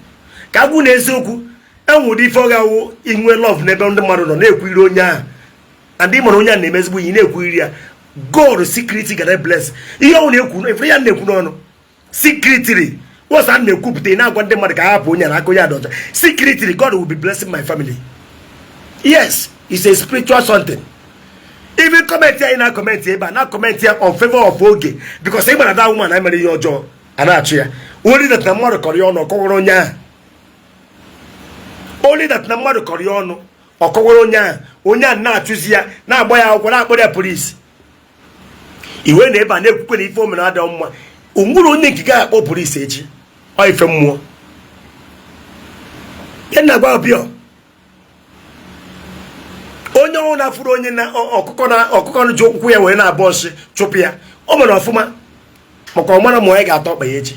Ka agwụ na eziokwu, enwe ụdị ife ọ ga-awụ inwe love n'ebe ndị mmadụ nọ na-ekwu iri onye ahụ and ị mara onye a na-eme ezigbo ihe, na-ekwu iri ya. God secretly gara bless ihe ọ na-ekwu. Ife ya na-ekwu n'ọnụ secretly wọsa a na-ekwupụta, ị na-agwa ndị mmadụ ka ha hapụ onye na aka onye adọcha. Secretly, God will be blessing my family. Yes, it's a spiritual something. Even comment anyị na comment ebe a na comment ya on favor of oge, because ị mara that woman mere ihe ọjọọ a na-achụ ya. Only that na mmadụ kọrọ ya ọnụ, ọkọwara onye ahụ. Only that na mmadụ kọrọ ya ọnụ, ọkọwara onye ahụ. Onye ahụ na-achụzi ya, na-agba ya akwụkwọ, na-akpọrọ ya polisi. Iwe na ebe a na-ekwukwe na ife o mere adịghị mma. O nwere onye nke gaghị akpọ polisi echi. Ọ ife mmụọ ya na-agwa ọbịa. Onye ọnwụ na-afụrụ onye na ọkụkọ na ọkụkọ ji ụkwụ ya wee na-abọ nsị chụpụ ya, o mere ọfụma, maka ọ mara ma onye ga-atọ ọkpa ya echi.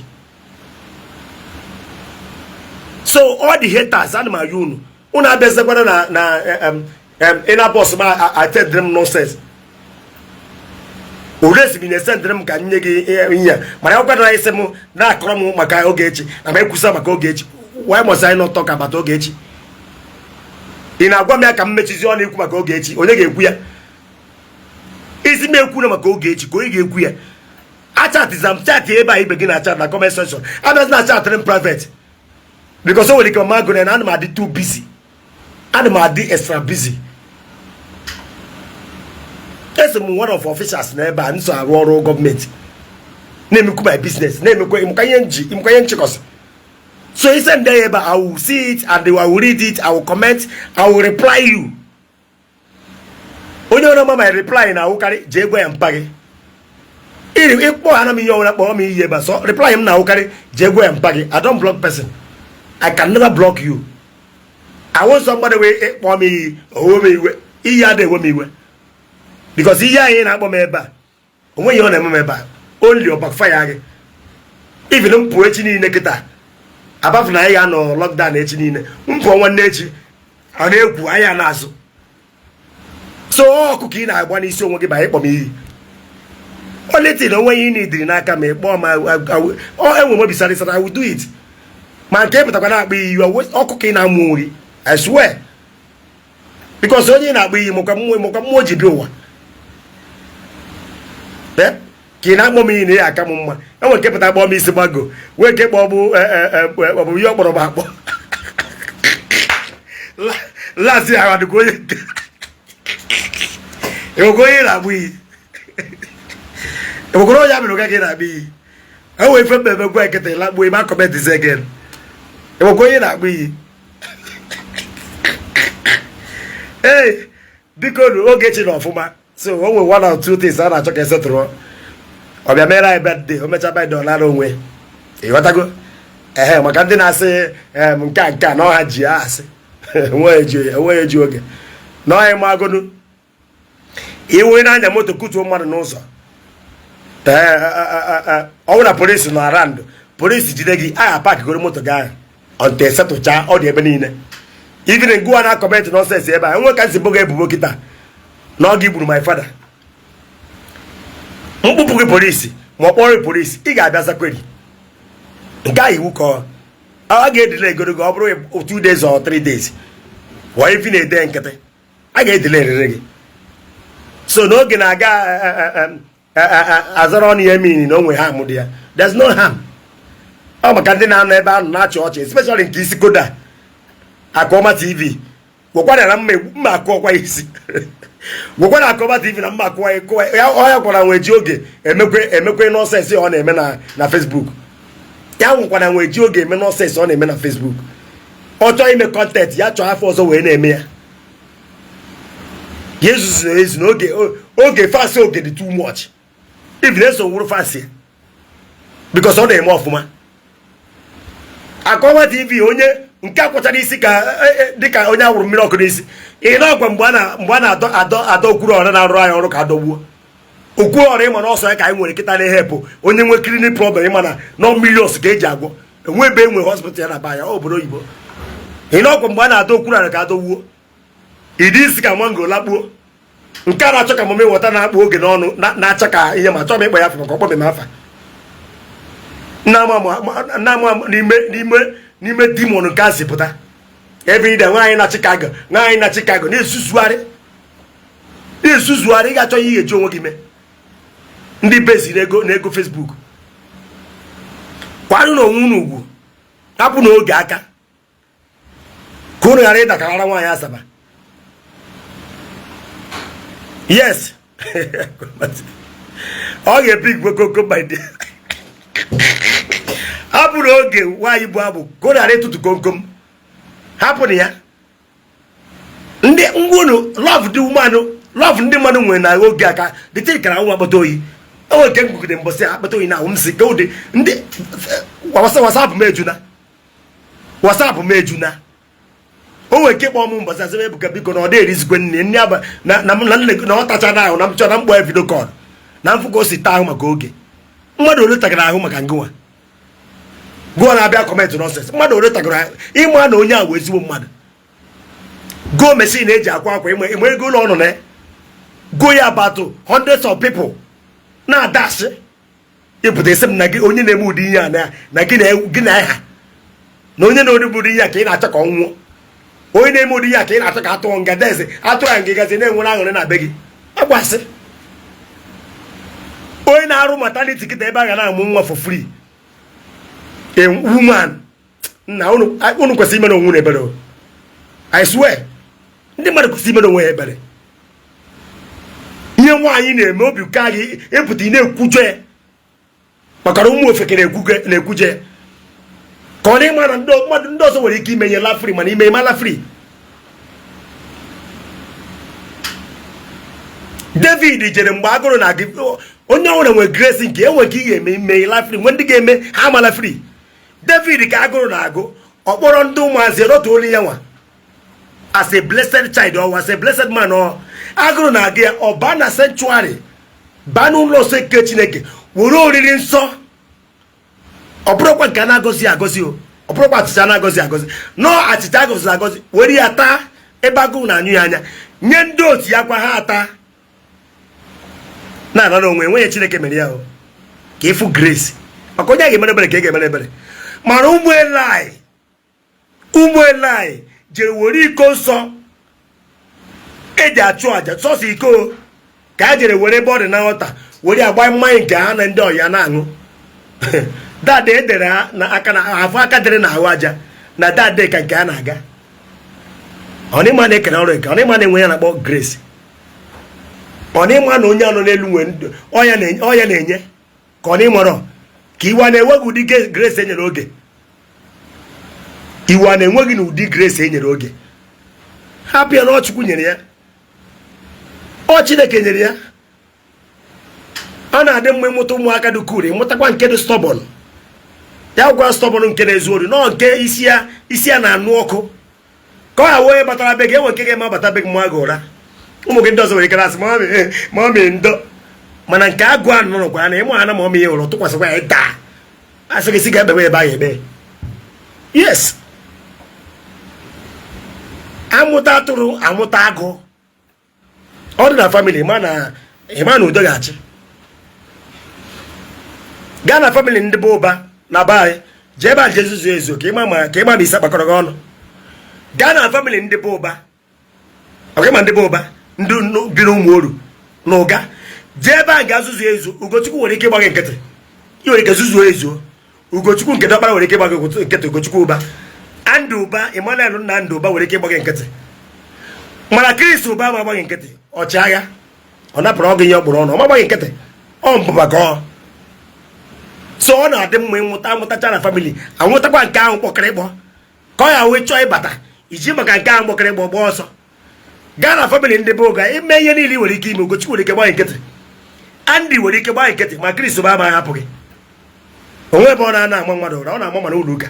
So all the haters, ana m ayọ unu, unu abịazikwana na ị na bọs ma atendịrị m nonsense. Oresi na-esendịrị m ka m nye gị ihe a, mana akwụkwọ na isi m na-akọrọ m maka Ogechi na ma ekwusa maka Ogechi. Why must I not talk about Ogechi? Ị na-agwa m ya ka m mechizi ọnụ ikwu maka Ogechi? Onye ga-ekwu ya? Isi m ekwu na maka Ogechi, ka onye ga-ekwu ya? Achatiza m chat ebe a, ibe gị na chat na comment section. Abịazi na chatịrị m private, because o nwere ike mama gụrụ na ana m adị too busy, ana m adị extra busy. Esi m one of officers na ebe a nso arụ ọrụ gọọmenti, na-emekwu my business, na-emekwa ịmụkwa ihe nji, ịmụkwa ihe nchịkọsị. So ị send ya ebe a, I will see it and I will read it, I will comment, I will reply you. Onye ọrụ ma my reply na-awụkarị, jee gwa ya mpa gị. Iri ịkpọ ha na m ihe ọbụla, kpọọ m iyi ebe a, so reply m na-awụkarị, jee gwa ya mpa gị. I don't block person. I can never block you. I want somebody wee ịkpọ m iyi owe m iwe. Iyi ada ewe m iwe, because ihe anyị na-akpọ m ebe a, onweghị ihe ọ na-eme m ebe a. Only ọ backfire gị. Even m pụọ echi niile kịta, abafụ na anyị ga-anọ lockdown echi niile, m pụọ nwanne echi, ọ na-ekwu anya n'azụ. So ọkụ ka ị na-agba n'isi onwe gị ba ịkpọ m iyi. Only na onwe ihe ị na-ediri n'aka ma ị kpọọ ma ọ enwe m obi sarịsara, I will do it. Ma nke ịpụtakwa na-akpọ iyi, ọkụ ka ị na-amụ onwe gị, I swear, because onye ị na-akpọ iyi mụkwa mmụọ, mụkwa mmụọ ji bịa ụwa. Ka ị na-akpọ m iyi na ya aka m mma. Enwere nke pụta kpọọ m isi gbago, wee nke kpọọ bụ ọ bụ ihe ọ kpọrọ m akpọ lasị ahụ adịkwa. Onye nke enwekwa onye ị na-agbụ iyi, enwekwara onye amịrị ụka ka ị na-akpọ iyi. Enwere ife mmemme gwa nkịta ịlakpuo ime comment again. Enwekwa onye na-akpọ iyi. Ee. Biko nu, Ogechi na ọfụma. So o nwere one or two things a na-achọ ka esetụrụ. Ọ bịa mere anyị birthday, o mechaa birthday, ọ lara onwe. Ịghọtago? Ehe, maka ndị na-asị nke a na ọha ji ya asị, enweghị eji oge na ọha magonu iwe na-anya moto kutuo mmadụ n'ụzọ. Ee, ọ bụrụ na polisi nọ around, polisi jide gị, agha pakigoro moto gị ahụ until esetụcha. Ọ dị ebe niile. Even ngụwa na comment nonsense ebe a, enwe ka nsi bogo ebubo kịta na ọ gị gburu my father, mkpụpụ gị polisi ma ọ kpọrọ polisi, ị ga-abịa zakweri. Nke a iwu ka a ga-edile egoro gị. Ọ bụrụ 2 days or 3 days or even a day nkịtị, a ga-edile erere gị. So n'oge na-aga azara ọnụ ya emini na onwe harm dị ya, there's no harm. Ọ maka ndị na-anọ ebe ahụ na-achị ọchị, especially nke isi koda Akụọma TV. Gwakwana na mma mma akụọkwa isi. Gwakwana Akụọma TV na mma akụwa ya. Ọ ya gwara nwe ji oge emekwe nonsense ọ na-eme na Facebook. Ya nwekwana nwe ji oge eme nonsense ọ na-eme na Facebook. Ọ chọọ ime content ya, chọọ afọ ọzọ wee na-eme ya. Ya ezuzu ezu na oge oge fans oge dị too much. Even eso wụrụ fans ya because ọ na-eme ọfụma. Akọwa TV, onye nke akwachara isi ka dịka onye awụrụ mmiri ọkụ n'isi. Ị na-agwa mgbe a na-adọ adọ adọ okwuru ọra na-arụ anyị ọrụ ka adọgbuo okwuru ọra. Ịma na ọsọ ya ka anyị nwere kịta na-ehepụ onye nwe kidney problem. Ịma na nọ millions ka eji agwọ. Enwe ebe enwe hospital ya na ba ya obodo oyibo. Ị na-ọkwa mgbe a na-adọ okwuru ọra ka adọgbuo ịdị isi ka mango lakpuo. Nke a na-achọ ka mama ịghọta na-akpụ oge n'ọnụ na-acha ka ihe ma chọọ m ịkpọ ya afa maka ọkpọ m afa na-ama n'ime demon nke a si pụta. Everyday nwaanyị na Chicago, nwaanyị na Chicago na-ezuzugharị, na-ezuzugharị. Ị ga-achọ ihe ị ga-eji onwe gị mee. Ndị beziri ego na ego Facebook kwarụ na onwe unu ugwu. Hapụ na oge aka ka unu ghara ịdakarara nwaanyị Asaba. Yes, ọ ga-epi igwe koko by the hapụ na oge nwaanyị bụ abụ ka unu ghara ịtụtụ komkom. Hapụ na ya. Ndị ngwunu love dị umeanụ, love ndị mmadụ nwere na oge aka dịtị kara nwa akpata oyi. Enwere nke ngwugide mbọsị akpata oyi na ahụ m si ka ụdị ndị WhatsApp m ejuna, WhatsApp m ejuna. O nwere nke kpọọ m mbọsị asị m, "Ebuka, biko," na ọ dị erizikwe nne nne aba na na na nne na ọ tacha ahụ na m chọrọ na mkpọ ya video call na mfụ ka o si taa ahụ maka oge. Mmadụ ole tagara ahụ maka ngụnwa gụọ na-abịa comment nonsense? Mmadụ ole tagara ahụ ịma na onye a wụ ezigbo mmadụ? Go machine eji akwa akwa, ịma ego ụlọ ọ nọ na ya? Go ya about hundreds of people na-adasị ịpụta isi m na gị onye na-eme ụdị ihe a na gị na ha na onye na-eme ụdị ihe a ka ị na-achọ ka ọ nwụọ. Onye na-eme ụdị ihe a ka ị na-achọ ka atụọ nga deze atụrụ ya nga gazi na-enwere aṅụrị na be gị. Agbasị onye na-arụ maternity kịta ebe a ga na-amụ nwa for free. A woman nna unu kwesịrị imere onwe unu ebere o. I swear, ndị mmadụ kwesịrị imere onwe ha ebere. Ihe nwaanyị na-eme, obi ka gị ịpụta ị na-ekwujọ ya maka na ụmụ ofeke na-ekwuje ya ka ọ na-ịma na ndị mmadụ ndị ọzọ nwere ike ime ihe la free, mana ime ịmala free. David jere mgbe agụrụ na gị. Onye ọbụla nwere grace nke enwe ka ị ga-eme ime la free, nwe ndị ga-eme ha amala free. David ka agụrụ na-agụ, ọ kpọrọ ndị ụmụazị rọtuolu ya nwa as a blessed child or as a blessed man. Ọ agụrụ na-agụ ya, ọ baa na sanctuary, baa n'ụlọ nsọ nke Chineke, were oriri nsọ. Ọ bụrụkwa nke a na-agọzi agọzi o, ọ bụrụkwa achịcha a na-agọzi agọzi, nọọ achịcha agọziri agọzi, were ya taa ebe agụụ na-anyụ ya anya, nye ndị otu ya kwa ha ata na-anara onwe enweghị. Chineke mere ya o ka ịfụ grace maka onye a ga-emere ebere ka ị ga-emere ebere. Mana ụmụ Eli jere were iko nsọ eji achụ àjà, sọsọ iko ka a jere were ebe ọ dị na nghọta, were agba mmanya nke ha na ndị ọya na-aṅụ dade edere ha na aka na afọ aka dịrị n'ahụ aja na dade ka nke a na-aga. Ọ n'ịma na-ekere ọrụ eke, ọ n'ịma na-enwe ya na-akpọ grace, ọ n'ịma na onye anọ n'elu nwe ndụ ọya na-enye ka ọ n'ịmarọ ka iwe a na-enweghị ụdị grace enyere oge. Iwe a na-enweghị na ụdị grace enyere oge. Hapụ ya na Ọchukwu nyere ya. Ọ Chineke nyere ya. Ọ na-adị mma ịmụta ụmụaka dị cool, ịmụtakwa nke dị stubborn. Ya gwa stubborn nke na-ezu ori nọọ nke isi ya isi ya na-anụ ọkụ, ka ọ ghawa onye batara be gị enwe nke ga-eme abata be gị mụọ gị ụra. Ụmụ gị ndị ọzọ nwere ike na-asị mommy, mommy, ndo, mana nke agụ ahụ nọrọkwa ya na ịmụ ha na mommy ya ụrọ tụkwasịkwa ya daa, asị gị si ga ekpebe ebe ahụ ekpe. Yes, amụta atụrụ, amụta agụ, ọ dị na family. Ma na ịma na udo ga-achị. Gaa na family ndị bụ ụba na be anyị, jee ebe a jee zuzu ezu ka ịma ma ka ịma ma isi akpakọrọ gị ọnụ. Gaa na family ndị bụ ụba, ọka ịma ndị bụ ụba, ndị bi n'ụmụ oru na ụga, jee ebe a ga zuzu ezu. Ugochukwu nwere ike ịgba gị nkịtị, ị nwere ike zuzuo ezuo. Ugochukwu nke dọkpara nwere ike ịgba gị nkịtị. Ugochukwu ụba, Andị ụba, Emmanuel nna Andị ụba nwere ike ịgba gị nkịtị, mana Chris ụba ma agba gị nkịtị. Ọchịagha ọ napụrụ ọgụ ihe ọ kpụrụ ọnụ, ọ magbaghị nkịtị, ọ mbụba ka ọ so. Ọ na-adị mma ịnwụta amụtacha na family, anwụtakwa nke ahụ kpọkịrịkpọ, ka ọ ya wee chọọ ịbata iji maka nke ahụ kpọkịrịkpọ gbaa ọsọ. Gaa na family ndị bụ ụga, ime ihe niile ị nwere ike ime, Ugochukwu nwere ike gbaa nkịtị, Andy nwere ike gbaa nkịtị, ma Chris bụ ama hapụ gị onwe ebe ọ na-ana ama mmadụ ụra. Ọ na-ama mana ụlọ ụka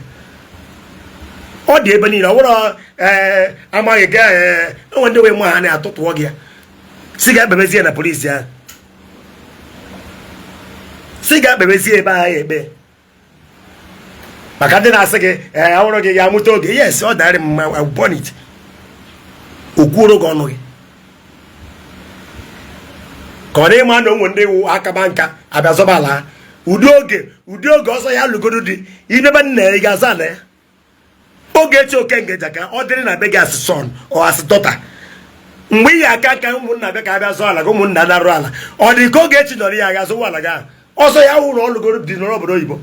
ọ dị ebe niile. Ọ bụrụ ee amaghị gị, ee, enwe ndị wee mma ha na-atụtụọ gị ya si ga ekpebezie na polisi ahụ, si ga ekpebezie ebe ahụ ekpe. Maka ndị na-asị gị ee ọhụrụ gị ga-amụta oge, yes, ọ darị m mma born it okwuoro gị ọnụ gị ka ọ na-ịma na onwe ndị wụ akaba nka abịa zọba ala ha. Ụdị oge, ụdị oge ọzọ ya lụgodo dị imebe nna ya, ị ga-aza ala ya. Ogechi Okengeja ka ọ dịrị na be gị as son or as daughter, mgbe ị aka nka, ụmụnna bịa ka abịa zụọ ala gị, ụmụnna narụ ala. Ọ dị ka Ogechi nọrọ ya ga-azụwa ala gị ahụ ọzọ ya wụrụ ọlụgoro dị nọrọ obodo oyibo,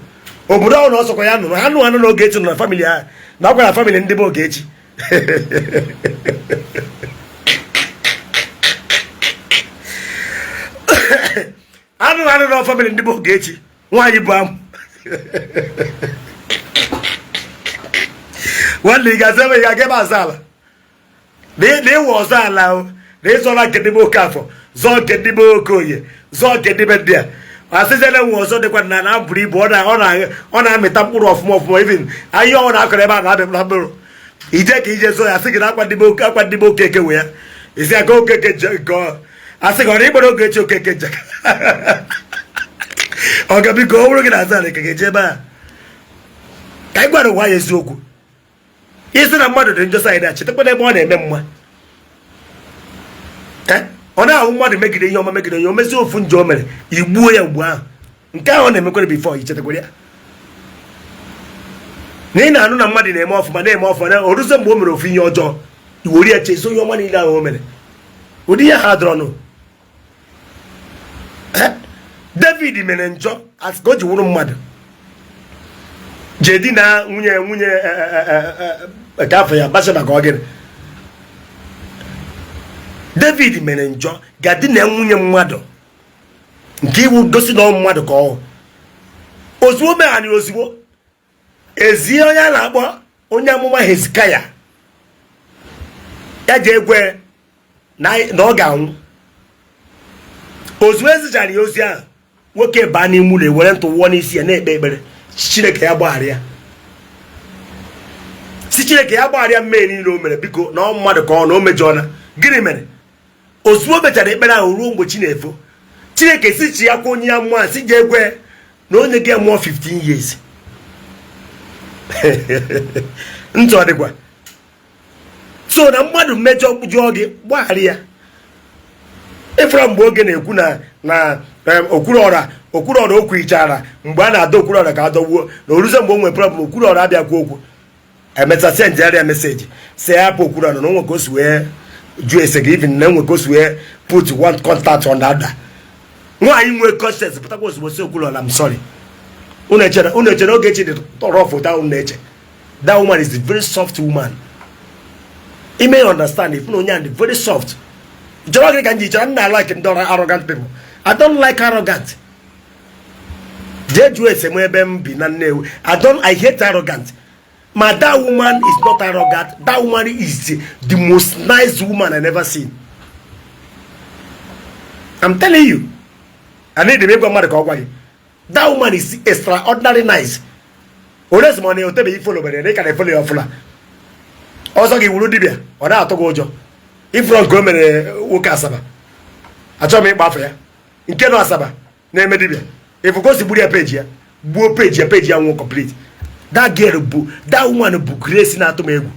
obodo ọhụrụ ọsọkwa ya nụrụ ha nụ anụ na Ogechi nọ na family ahụ na ọkwa na family ndị be Ogechi. Anụ anụ na family ndị be Ogechi, nwaanyị bụ amụ nwanne, ị ga-aza ebe ị ga-aga ebe aza ala na ịwụ ọzọ ala o na ịzọla nke ndị be Okafọ, zọọ nke ndị be Okoye, zọọ nke ndị be ndị a, asịzie na nwe ọzọ dịkwa na na buru ibu, ọ na-amịta mkpụrụ ọfụma ọfụma, even ahịa ọ na-akọrọ ebe a na-abịa na mkpụrụ ije ka ije zọọ ya, asị gị na akwa ndị be oke akwa ndị be Okeke nwe ya, isi aka Okeke nke ọ asị gị ọ na ịgbara Ogechi Okeke nje ọ ga. Biko, ọ bụrụ gị na aza ala ka ga-eje ebe a ka anyị gwara ụwa ya eziokwu. Isi na mmadụ dị njọ side a, chetakwa ebe ọ na-eme mma. Ọ na-ahụ mmadụ megide ihe ọma, megide ihe o mezie, ofu njọ o mere igbuo ya ugbu ahụ. Nke ahụ ọ na-emekwara before, ichetakwara ya na ị na-anụ na mmadụ na-eme ọfụma, na-eme ọfụma, na o ruzie mgbe o mere ofu ihe ọjọọ, iwere ya chezo ihe ọma niile ahụ o mere. Ụdị ihe ha dọrọnụ. David mere njọ as ka o ji wụrụ mmadụ jee dina nwunye nke afọ ya Bathsheba ka ọ gịnị. David mere njọ ga dina nwunye mmadụ nke iwu gosi na ọ mmadụ ka ọ ozugbo megharị, ozugbo ezie onye a na-akpọ onye amụma Hezekaya ya ji egwe na ọ ga-anwụ. Ozugbo ezichara ya ozi ahụ, nwoke baa n'ime ụlọ, ewere ntụ wụọ n'isi ya, na-ekpe ekpere Chineke ya gbaghara ya, si Chineke ya gbaghara ya mmehie niile o mere, biko, na ọ mmadụ ka ọ na o mejọọ na gịnị mere. Ozugbo o mechara ekpere ahụ, ruo mgbe chi na-efo, Chineke si chi ya kwa onye ya mmụọ si jee gwe na onye gị mụọ 15 years ntụ ọ dịkwa so na mmadụ mmejọ jụọ gị, gbaghara ya. Ịfụra mgbe oge na-ekwu na Okwuluọra, Okwuluọra o kwuhichara mgbe a na-adọ Okwuluọra ka adọgbuo, na oruzie mgbe o nwere problem, Okwuluọra abịakwa okwu, emesịa sendịara ya message si ya hapụ Okwuluọra, na onwe ka o si wee jụ ese gị, even na enwe ka o si wee put one contact on the other. Nwaanyị nwee conscience pụtakwa ozugbo si Okwuluọra, "I'm sorry." Unu echere, unu echere Ogechi dị rough that unu na-eche. That woman is a very soft woman. You may understand if na onye ahụ dị very soft. Chọrọ gị ka m ji chọrọ nna like ndị ọrụ arrogant people. I don't like arrogant. Jee jụọ ese m ebe m bi na Nnewi. I don't, I hate arrogant. Ma that woman is not arrogant. That woman is the most nice woman I never seen. I'm telling you, I need m ịgwa mmadụ ka ọ gwa gị. That woman is extraordinary nice. Onye sị ma ọ na-eotebeghị follow mere na ị ka na-efollow ya ọfụla ọzọ gị wuru dibịa, ọ na-atụ gị ụjọ. Ifụrọ nke o mere nwoke Asaba, achọghị m ịkpa afọ ya, nke nọ Asaba na-eme dibịa, ịfụ ka o si gburu ya page ya, gbuo page ya, page ya nwụọ complete. That girl bụ, that woman bụ grace na-atụ m egwu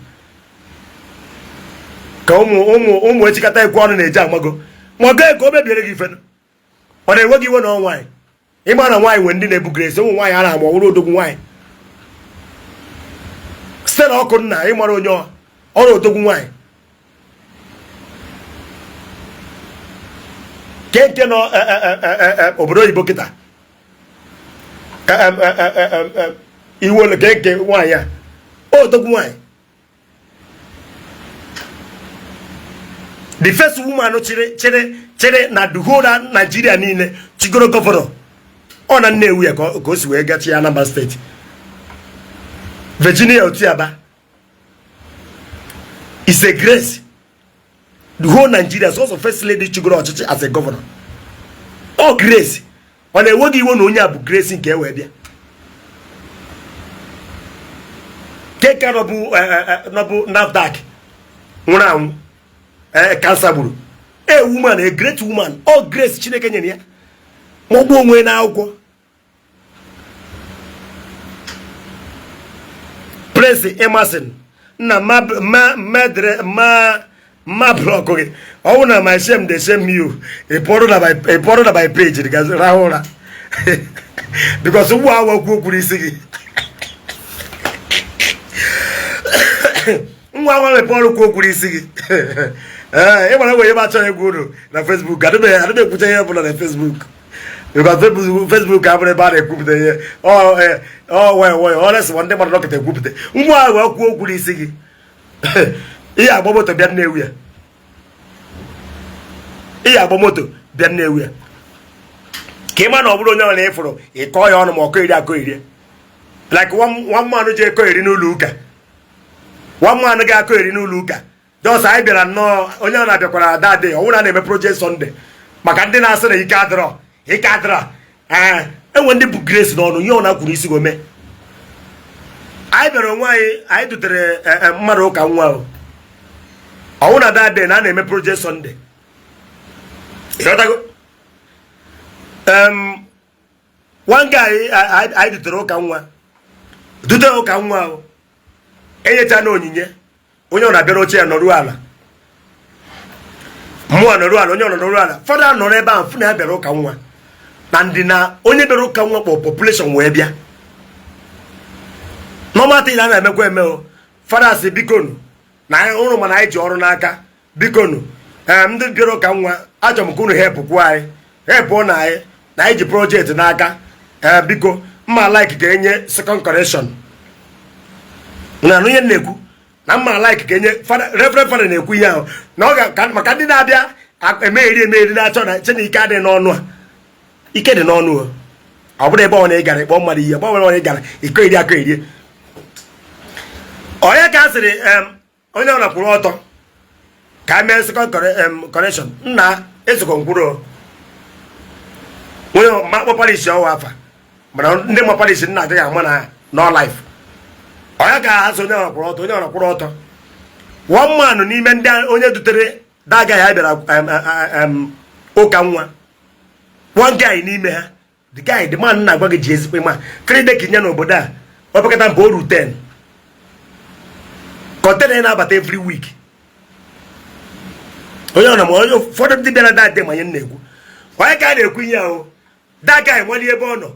ka ụmụ ụmụ ụmụ echikata ekwe ọnụ na-eji amago mago ka o mebiere gị ife. Ọ na-enwe gị iwe na ọ nwaanyị. Ịma na nwaanyị nwere ndị na-ebu grace. Ụmụ nwaanyị a na-ama ọhụrụ odogwu nwaanyị site na ọkụ nna, ịmara onye ọrụ odogwu nwaanyị ke nke nọ obodo oyibo kịta iwole ke nke nwaanyị a odogwu nwaanyị, the first woman chịrị chịrị chịrị na the whole Nigeria niile, chigoro governor ọ na Nnewi ya ka o si wee gachi ya Anambra State, Virginia Otiaba is a grace. The whole Nigeria is also first lady chigoro ọchịchị as a governor. Ọ grace, ọ na-enwe gị iwe na onye a bụ grace nke e wee bịa keka nọbụ NAFDAC nwụrụ anwụ, cancer gburu. A woman, a great woman, ọ grace Chineke nyere ya ma ọ gbuo onwe n'akwụkwọ. Prince Emerson nna mmedere mma mma block gị. Ọ bụrụ na my shame dey shame you, ị pụọrụ na my page rahụ ụra, because ugbu a kwuo okwu n'isi gị. Nwa nwa mepe ọrụ kwuo okwu n'isi gị. Ee, ị mara nwere ebe achọghị egwu unu na Facebook. Adịghị ekwucha ihe ọbụla na Facebook, because Facebook abụrụ ebe a na-ekwupụta ihe. Ọ nwayọ nwayọ ọ resịwa ndị mmadụ dọkịta ekwupụta. Nwa ahụ wee kwuo okwu n'isi gị, ihe agba moto bịa Nnewi ya, ihe agba moto bịa Nnewi ya, ka ị ma na ọ bụrụ onye ọbụla ịfụrụ ịkọ ya ọnụ ma ọkọ iri akọ iri. Like one man ji ekọ eri n'ụlọ ụka, one man ga-akọ eri n'ụlọ ụka. Just anyị bịara nnọọ, onye ọ na-abịakwara that day, ọ bụrụ na na-eme project Sunday, maka ndị na-asị na ike adịrọ, ike adịrọ. Ee, enwe ndị bụ grace n'ọnụ, ihe ọ na-kwuru isi gome. Anyị bịara onwe anyị, anyị dutere mmadụ ụka nwa o ọwụ na that day na a na-eme project Sunday. Ịghọtago? One guy anyị dutere ụka nwa, dutere ụka nwa o enyecha na onyinye, onye ọ na-abịara oche ya nọruo ala, mmụọ nọruo ala, onye ọ nọruo ala. Fada nọrọ ebe ahụ fụ na ya bịara ụka nwa na ndị na onye bịara ụka nwa kpọ population wee bịa. Normal thing a na-emekwa eme o. Fada sị, "Bikonu na anyị ụrụ, mana anyị ji ọrụ n'aka. Bikonu, ee, ndị bịara ụka nwa, achọrọ m ka unu helpụkwu anyị, helpụọ na anyị na anyị ji project n'aka. Ee, biko, mma like ka enye second correction na anụ ihe m na-ekwu na mma like ka enye." Fada, reverend fada na-ekwu ihe ahụ na ọ ga maka ndị na-abịa emegheri emegheri, na-achọ na che na ike adịghị n'ọnụ a. Ike dị n'ọnụ o. Ọ bụrụ ebe ọ na ị gara ịkpọ mmadụ ihe, ebe ọ bụla ị gara iko iri akọ iri onye ka a sịrị onye ọ na-kwụrụ ọtọ ka a mee second correction. Nna esokọ nkwuru onye ma akpọ parish ọwa afa, mana ndị ma parish nna agaghị ama na no life. Onye ka ha sị onye ọ kwụrụ ọtọ, onye ọ kwụrụ ọtọ. One man n'ime ndị onye dutere that guy ha bịara ụka nwa, one guy n'ime ha, the guy, the man na-agwa gị ji ezigbo ma three ya n'obodo a, opekata mpe oru 10 container na-abata every week. Onye ọ na ma onye ụfọdụ ndị bịara that day ma ihe m na-ekwu. Onye ka a na-ekwu ihe ahụ, that guy nwere ebe ọ nọ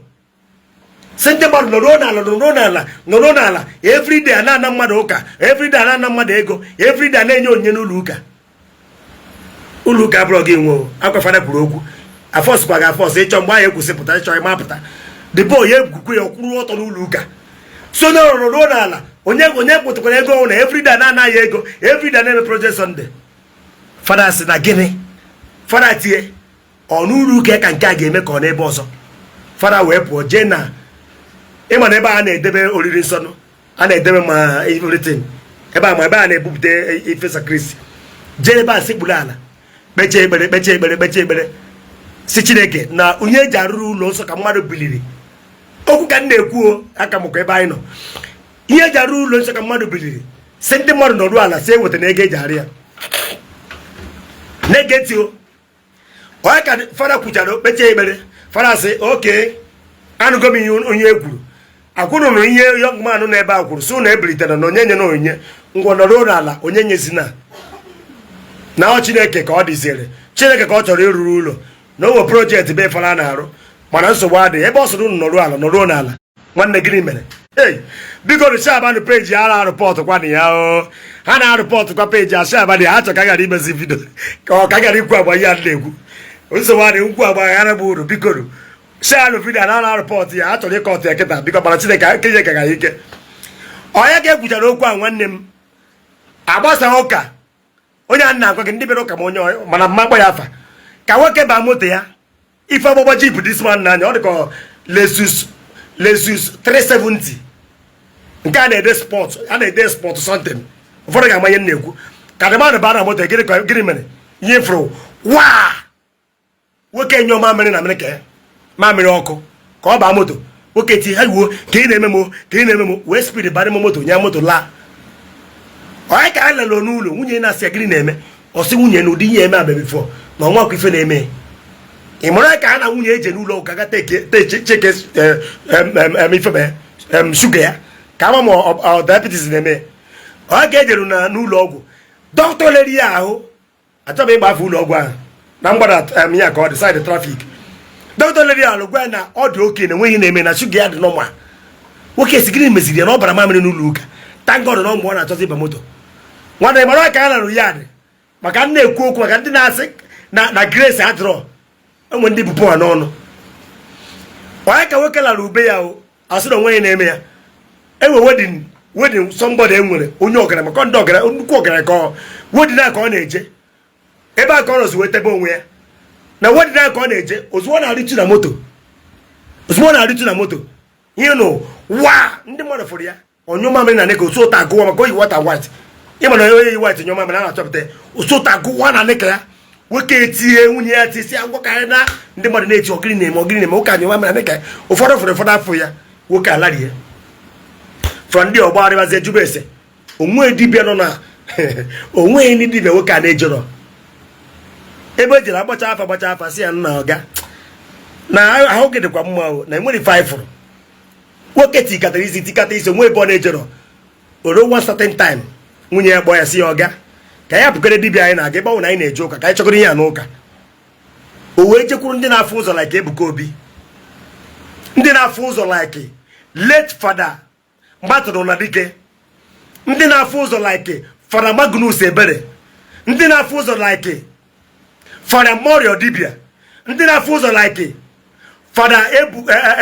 si ndị mmadụ nọruo n'ala, nọruo n'ala, nọruo n'ala. Everyday a na-ana mmadụ ụka, everyday a na-ana mmadụ ego, everyday a na-enye onyinye n'ụlọ ụka. Ụlọ ụka abụrọ gị nwe akwa. Fada kwuru okwu, afọsụkwa gị afọsụ. Ịchọ mgbe anyị ekwusịpụta, ịchọ ịma pụta. The boy ya egwukwe ya ọkwụrụ ọtọ n'ụlọ ụka, so onye ọrụ ruo n'ala, onye onye kpụtakwara ego ọnwụ na everyday na-anaghị ego, everyday na-eme project Sunday. Fada sị na gịnị? Fada tie ọ n'ụlọ ụka ka nke a ga-eme ka ọ n'ebe ọzọ. Fada wee pụọ jee na ịma na ebe a na-edebe oriri nsọ nụ, a na-edebe ma everything ebe a, ma ebe a na-ebupụta ife sacristy. Jee ebe a sekpuru ala, kpechie ekpere, kpechie ekpere, kpechie ekpere. Si Chineke na onye eji arụrụ ụlọ nsọ ka mmadụ biliri. Okwu ka m na-ekwu o, aka m kwa ebe anyị nọ. Ihe eji arụ ụlọ nsọ ka mmadụ biliri, si ndị mmadụ nọrụ ala, si eweta na ego eji arụ ya. Na-ege ntị o. Onye ka fada kwuchara, kpechie ekpere, fada sị, "Okay, anụgo m ihe onye ekwuru akwụrụnụ." Ihe young man nọ ebe a kwuru, sị ụnụ ebilitere na onye nye na onyinye ngwa nọrọ ụlọ ala, onye nyezina na ọ Chineke ka ọ dịziere, Chineke ka ọ chọrọ ịrụrụ ụlọ, na o nwe project be fara na-arụ, mana nsogbu adịghị ebe ọ sịrị unu nọruo ala, nọruo n'ala. Nwanne, gịnị mere? Ei, biko, sharebanụ page a, na-areport kwanụ ya o. Ha na-areport kwa page a. Sharebanụ ya. Ha chọ ka a ghara imezi video, ka ọ ka ghara ikwu agba ihe a na-ekwu. Nsogbu adịghị, nkwu agba ghara bụ uru. Biko, sharenụ video na na-areport ya. Ha chọrọ ịkọtụ ya kịta. Biko, mana Chineke kenye ka gara ike. Onye ka ekwuchara okwu a, nwanne m, agbasa ụka. Onye a na-agwa gị, ndị bịara ụka ma onye mana mma kpọ ya afa, ka nwoke baa moto ya. Ife ọgbọgbọ jeep this man n'anya, ọ dị ka Lexus 370 nke a na-ede sport, a na-ede sport something. Ụfọdụ ga-amanye m na-ekwu ka the man baa na moto. Gịnị gịnị mere? Ihe fụrụ waa, nwoke nyụọ mamịrị na mmiri ka ya mamịrị ọkụ ka ọ baa moto. Nwoke ti ha wuo, "Ka ị na-eme m, ka ị na-eme m." Wee speed baa n'ime moto, nye moto laa. Onye ka a lere n'ụlọ, nwunye na-asị ya, "Gịnị na-eme?" Ọ sị nwunye na ụdị ihe eme abe before na ọnwa ọkụ ife na-eme. Ị mụrụ ka ha na nwunye eje n'ụlọ ụka ga cheke ife sugar ya, ka ama ma ọ diabetes na-eme. Onye ka ejere na n'ụlọ ọgwụ, dọkịta lere ya ahụ. Achọghị ịgba afọ ụlọ ọgwụ ahụ na mgbada ya ka ọ dị side traffic. Dọkịta lere ya ahụ gwa ya na ọ dị oke na enweghị na-eme, na sugar ya dị normal. Nwoke si, "Gịnị meziri ya?" Na ọ bara mamịrị n'ụlọ ụka. Thank God na mgbe ọ na-achọzi ịba moto. Nwanne, mara ka a narụ ya dị maka ndị na-ekwu okwu, maka ndị na-asị na grace adịrọ. Enwe ndị bupụ ha n'ọnụ. Onye ka nwoke lara ube ya o, asị na onwe ya na-eme ya. Enwe wedding somebody, enwere onye ọgaranya, maka ndị ọgaranya, nnukwu ọgaranya, ka ọ wedding a ka ọ na-eje. Ebe a ka ọ nọzi wee tebe onwe ya na wedding a ka ọ na-eje. Ozugbo ọ na-arịtu na moto, ozugbo ọ na-arịtu na moto, ihe nụ wa, ndị mmadụ fụrụ ya onyụ mamịrị na neka osu ụta agụwa, maka oyi wata white. Ịma na onye yi white nyụ mamịrị, a na-achọpụta ya. Osu ụta agụwa na neka ya. Nwoke etinye, nwunye ya tisi ya ngwa ka anyị na ndị mmadụ na-eti, "Ọgịrị na-eme? Ọgịrị na-eme?" Ụka anyụ mamịrị na neka ya. Ụfọdụ fụrụ, ụfọdụ afọ ya. Nwoke alarie from ndị ọgbọ arịbazie jụba ese onwe dibịa nọ na onweghị ndị dibịa nwoke a na-ejero ebe o jere agbacha afa, gbacha afa, si ya, "Nna, ọga na ahụ gị dịkwa mma o, na enwere ife anyị fụrụ." Nwoke tikatara isi, tikata isi, onwe ebe ọ na-ejero. Oro one certain time, nwunye ya kpọọ ya, si ya, "Ọga, ka ya pụkere dibịa anyị na-aga ebe ọ bụ na anyị na-eje ụka, ka anyị chọgoro ihe a n'ụka." O wee jekwuru ndị na-afụ ụzọ like Ebuka Obi, ndị na-afụ ụzọ like late Fada Mgbatụrụ na Dike, ndị na-afụ ụzọ like Fada Magnus Ebere, ndị na-afụ ụzọ like Fada Morio Dibia, ndị na-afụ ụzọ like Fada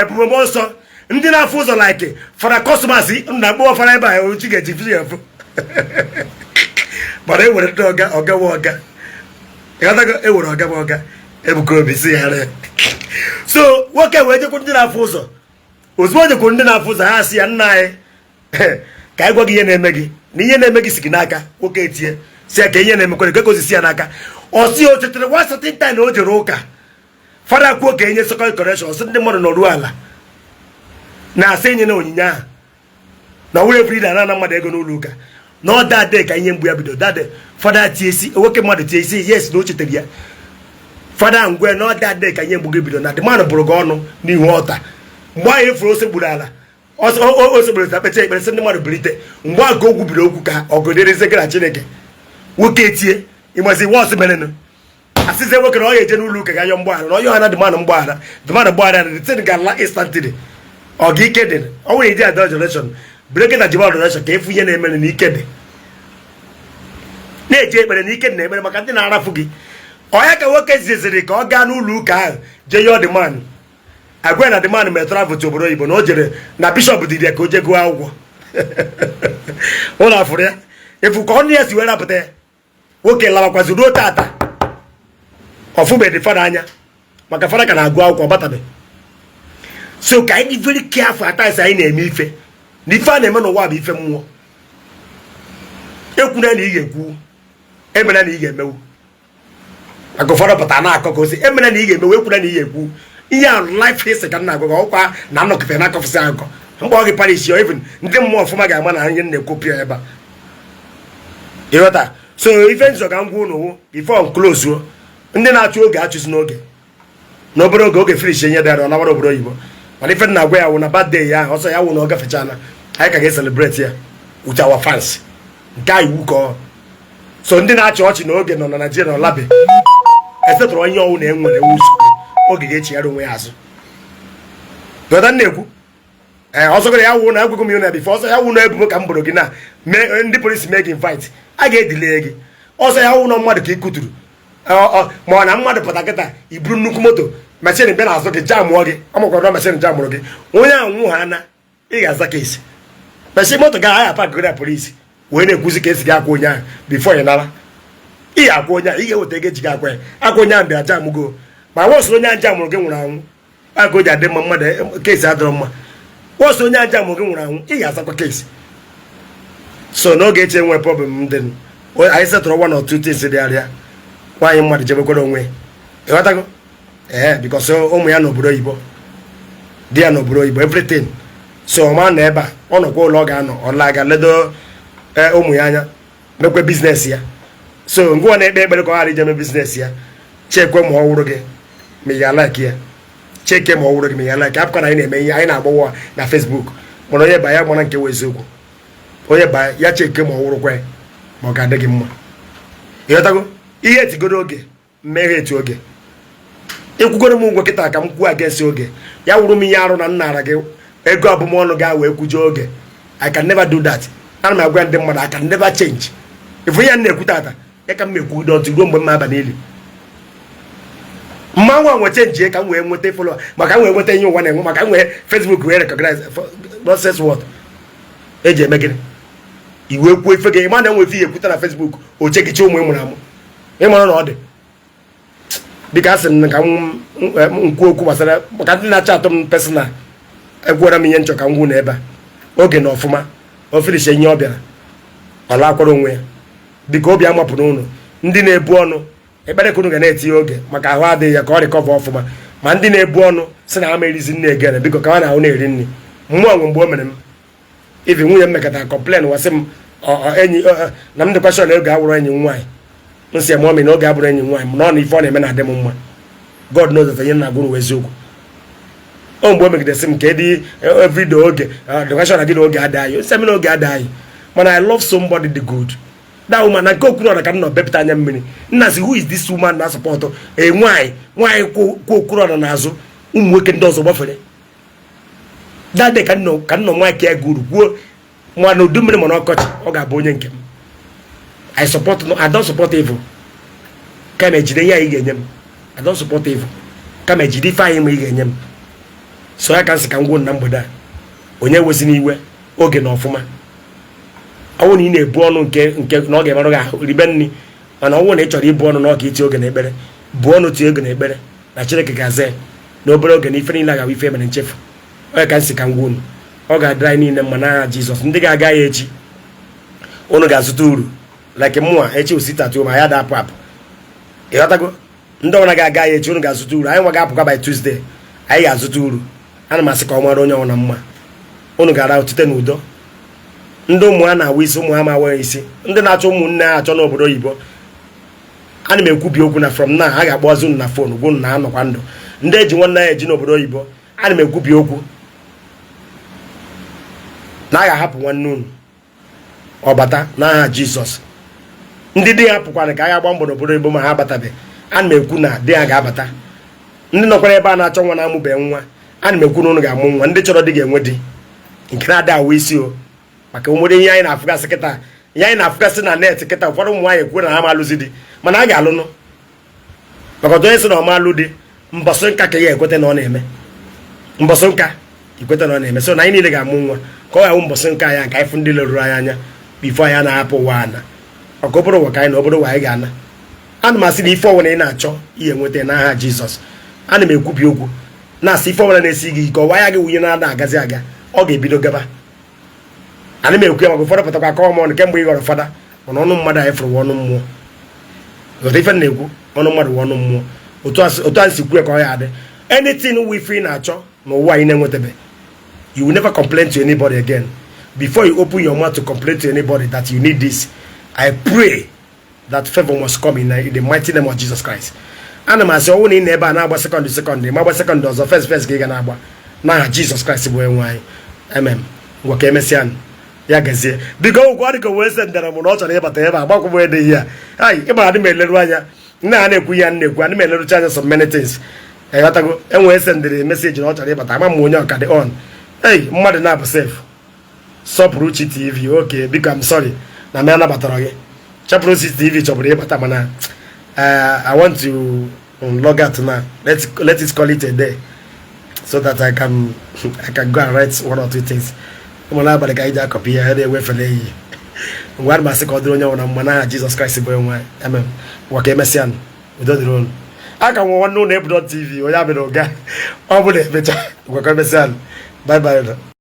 Ebube Nsọ, ndị na-afụ ụzọ like Fada Cosmas na mkpụọ fada ebe a ochi ga-eji fi ya afụ. Mana e nwere ndị ọga, ọga nwe ọga. Ịghọtago? E nwere ọga nwe ọga. Ebuka Obi si ya ree. So nwoke wee jekwu ndị na-afụ ụzọ. Ozugbo o jekwuru ndị na-afụ ụzọ, ha sị ya, "Nna anyị, ka anyị gwa gị ihe na-eme gị, na ihe na-eme gị si gị n'aka." Nwoke etie, si ya, "Ka ihe na-emekwere ka o si ya n'aka?" Ọ sị ya o chetara one certain time na o jere ụka, fada kwuo ka enye second correction, sị ndị mmadụ nọruo ala, na-asị enye na onyinye ahụ na ọwụrụ everyday na-ana mmadụ ego n'ụlọ ụka, na ọ dade ka ihe mgbu ya bido dade. Fada tie isi, nwoke mmadụ tie isi, yes, na o chetara ya. Fada ngwe na ọ dade ka ihe mgbu gị bido, na the man bụrụ gị ọnụ n'ihu ọta mgbe ahụ efuru ose gburu ala, ose gburu kpecha ekpere, sị ndị mmadụ bilite. Mgbe ahụ ka okwu biri okwu ka ọgụ dịrịzi gị na Chineke. Nwoke etie, ịmazi wọs merenụ. Asịzie nwoke na ọ ya eje n'ụlọ ụka ga yọ mgbaghara, na ọ yọ ha na the man mgbaghara, the man mgbaghara, na the thing ga-ala instantly. Ọ ga ike dị, ọ nwere iji ada adoration, break na jiba adoration, ka efu ihe na-emere na ike dị na-eji ekpere, na ike dị na ekpere maka ndị na-arafụ gị. Ọ ya ka nwoke ziziri ka ọ gaa n'ụlọ ụka ahụ jee yọọ the man. Agwa na the man mere travel to obodo oyibo, na o jere na bishọp dịrị ya ka o jee gụọ akwụkwọ. Ụlọ afụrụ ya efu ka ọnụ ya si wee rapụta ya. Nwoke lawakwazi ruo tata, ọfụbeghị fada anya, maka fada ka na-agụ akwụkwọ, ọ batabe. So ka anyị dị very careful at times anyị na-eme ife, na ife a na-eme n'ụwa bụ ife mmụọ. Ekwuna na ị ga-ekwu, emena na ị ga-emewu. Maka ụfọdụ pụtara na-akọ ka osi emere na ị ga-eme wee kwuru na ị ga-ekwu ihe a. Life history ka m na-agwa gị. Ọkwa na nnọkọta na-akọfụsị akụkọ mkpọ gị parish, even ndị mmụọ ọfụma ga-ama na ihe m na-ekwu pịa ebe a, ịghọta? So ife nzọ ka m gwa unu wụ, before m close, ndị na-achụ oge, achụzi n'oge. N'obere oge, oge finish ihe dara, ọ nawara obodo oyibo. Mana ife na-agwa ya wụ na birthday ya ahụ, ọsọ ya wụ na ọ gafechana, anyị ka ga-celebrate ya with our fans. Nke a iwu ka ọ so. Ndị na-achị ọchị na oge nọ na Naijiria na ọlabe esetụrụ onye ọnwụ na enwere ewu oge ga-echigharị onwe ya azụ. Ghọta m na-ekwu? Ee, ọsọ ya wụ na agwụgwụ m ya na before. Ọsọ ya wụ na ebubo ka m bụrụ gị na mee ndị polisi mee gị invite, a ga-edile gị. Ọsọ ya wụ na mmadụ ka ị kuturu, ma ọ na mmadụ pụta kịta iburu nnukwu moto, machine bịa n'azụ gị jamụọ gị, ọ makwara na machine jamụrụ gị, onye ahụ nwụ ha na ị ga-aza ka esi machine moto ga agha park na polisi wee na-ekwuzi ka esi gị akwa onye ahụ. Before ị nara, ị ga-akwa onye ahụ, ị ga-eweta ego eji gị akwa ya, akwa onye ahụ bịara jamụgo. Ma wọsụ onye ahụ jamụrụ gị nwụrụ anwụ, aka o ji adị mma mmadụ kesi adịrọ mma. Wọsụ onye ahụ jamụrụ gị nwụrụ anwụ, ị ga-azakwa kesi. So n'oge eche enwe problem dị, anyị setụrụ one or two things dị arịa nwaanyị mmadụ jebekwara onwe, ịghọtago? Ee, because ụmụ ya n'obodo oyibo, di ya n'obodo oyibo, everything. So ọ ma nọ ebe a, ọ nọkwa ụlọ, ọ ga-anọ ọ laga ledo ụmụ ya anya, mekwe business ya. So ngwa, na-ekpe ekpere ka ọ ghara ije mee business ya. Chekwe ma ọ wụrụ gị ma ị ga-alike ya. Cheke ma ọ wụrụ gị ma ị ga-alike. Apụkwa na anyị na-eme ihe anyị na-agbawa na Facebook, mana onye ba ya mara nke wụ eziokwu. Onye ba ya cheke ma ọ wụrụkwa ya ma ọ ga-adị gị mma, ịghọtago? Ihe etigoro oge mmeghe etu oge ịkwụgoro m ụgwọ kịta ka m kwuo against oge ya wụrụ m ihe arụ na nnara gị ego abụmọnụ ga wee kwujọ oge. I can never do that. Ana m agwa ndị mmadụ, I can never change. Ifu ihe m na-ekwu tata ya ka m ekwugide ọtụ ruo mgbe m aba n'ili. Mmanwụ a nwe change ka m wee nweta follow, maka m wee nweta ihe ụwa na-enwe, maka m wee Facebook wee recognize. Nonsense word eji eme gịnị? Iwe kwuo ife gị, ịma na enwe ife ihe ekwute na Facebook, oche gị chi ụmụ ị mụrụ amụ, ịmara na ọ dị dịka a sị m ka m nkwu okwu gbasara maka ndị na-achọ atụ m personal. Egwuora m ihe nchọ ka m gwu na ebe a oge na ọfụma o finish ihe ọ bịara, ọ lakwara onwe ya. Biko, obi amapụ n'ụlọ ndị na-ebu ọnụ ekpere ka unu ga na-etinye oge maka ahụ adịghị ya, ka ọ recover ọfụma. Ma ndị na-ebu ọnụ si na ha ma erizi nne egere, biko, ka ha na ahụ na-eri nri mmụọ nwe. Mgbe o mere m ivi, nwunye m mekọtara complain, wasị m enyi na m dịkwa sure na oge awụrụ enyi m nwaanyị. M sị ya, mummy, na oge abụrụ enyi m nwaanyị, na ọ na ife ọ na-eme na-adị m mma. God knows that ihe na-agwụrụ eziokwu. O mgbe o megidesi m ka edi everyday oge dịkwa sure na gị na oge adị anyị sị m na oge adị anyị, mana I love somebody dị good, that woman na nke Okwuru ka m nọ bepụta anya mmiri. Nna sị, who is this woman na support e nwaanyị nwaanyị kwụ Okwuru ọra n'azụ ụmụ nwoke ndị ọzọ gbafere that day? Ka m nọ nwa ka guru kwuo nwa na udu mmiri, mana ọkọchị ọ ga-abụ onye nke m. I support no, I don't support evil. Kama ejide ihe anyị ga-enye m. I don't support evil. Kama ejide ife anyị ma ị ga-enye m. So ya ka m sị ka m gwuo na mgbede a, onye wezi n'iwe oge na ọfụma. Ọ bụrụ na ị na-ebu ọnụ nke na ọ ga-emerụ gị ahụ, ribe nri. Mana ọ bụrụ na ị chọrọ ibu ọnụ na ọ ka iti oge na ekpere, buo ọnụ, tie oge na ekpere na Chineke ga-aza ya na obere oge na ife niile ga-abụ ife mere nchefu. Onye ka m sị ka m gwa unu, ọ ga-adịrị anyị niile mma n'aha Jizọs. Ndị ga-aga ya echi, unu ga-azụta uru like mụnwa. Echi ositatu ma ya da-apụ apụ, ịghọtago? Ndị ọbụla ga-aga ya echi, unu ga-azụta uru. Anyị nwa ga-apụkwa by Tuesday, anyị ga-azụta uru. Ana m asị ka ọ mara onye ọbụla mma. Unu ga-ara otite n'udo. Ndị ụmụ ha na-awa isi, ụmụ ha ma awa isi, ndị na-achọ ụmụnne ha achọ n'obodo oyibo, ana m ekwubi okwu na from now ha ga-akpọzi unu na phone gwa unu na ha nọkwa ndụ. Ndị eji nwanne ha eji n'obodo oyibo, ana m ekwubi okwu na a ga-ahapụ nwanne unu ọbata n'aha Jizọs. Ndị di ha pụkwara ka a ga-agba mbọ n'obodo oyibo ma ha abatabeghị, ana m ekwu na di ha ga-abata. Ndị nọkwara ebe a na-achọ nwa na-amụbeghị nwa, ana m ekwu na unu ga-amụ nwa. Ndị chọrọ di ga-enwe di nke na-adị awa isi o, maka nwere ihe anyị na-afụgasị kịta, ihe anyị na-afụgasị na net kịta. Ụfọdụ ụmụ nwaanyị ekwu na ha ma alụzi di, mana a ga-alụnụ, maka ọtụ onye sị na ọma alụ di, mbọsị nka ka ya ekweta na ọ na-eme, mbọsị nka ikweta na ọ na-eme. So na anyị niile ga-amụ nwa ka ọ ga-awụ mbọsị nka ya nke anyị fụ ndị leruru anyị anya before anyị na-ahapụ ụwa ana, maka obere ụwa ka anyị na obere ụwa anyị ga-ana. Ana m asị na ife ọbụla ị na-achọ ihe nweta n'aha Jizọs. Ana m ekwubi okwu na-asị, ife ọbụla na-esi gị ike, ọwa ya gị wunye na-ada agazi aga, ọ ga-ebido gaba. Ana m ekwu ya maka ụfọdụ pụtakwa akọwa m ọnụ kemgbe ị ghọrọ fada, mana ọnụ mmadụ anyị fụrụ ọnụ mmụọ. Ghọta ife m na-ekwu? Ọnụ mmadụ wụ ọnụ mmụọ. Otu a si kwue ka ọ ya adị. Anything wụ ife ị na-achọ n'ụwa anyị na-enwetabe, you will never complain to anybody again. Before you open your mouth to complain to anybody that you need this, I pray that favor must come in the mighty name of Jesus Christ. Ana m asị, ọnwụ na ị na ebe a na-agba second second, ma agba second ọzọ, first first ka ị ga na-agba n'aha Jizọs Kraịst bụ onye anyị. Amen. Ngwa, ka emesịa. Ya gazie. Biko, ụgwọ dị ka wee sendara m na ọ chọrọ ịbata ebe a, gbakwa m edeghị ya. Ai, ịmara adị m eleru anya nne ha na-ekwu ya na-ekwu, adị m elerucha anya some many things. Ịghọtago? Enwee sendịrị message na ọ chọrọ ịbata. Ama m onye ọka dị on. Ei, mmadụ na-abụ sef. Sọpụrụ Chi TV, oke, biko, I'm sorry na m anabatara gị. Sọpụrụ Chi TV chọburu ịbata, mana I want to log out now. Let it call it a day so that I can go and write one or two things. Ụmụ n'abalị ka anyị ji akọpị ya na-ewefere ehihie. Ngwa, ana m asị ka ọ dịrị onye ọbụla mma n'aha Jizọs Kraịst bụ onye nwe anyị. Amen. Ngwa, ka emesịa. Udo dịrị unu. A ka nwe nwanne ụlọ Ebudo TV, onye abịara ụga ọ bụla emecha. Ngwa, ka emesịa. Bye bye.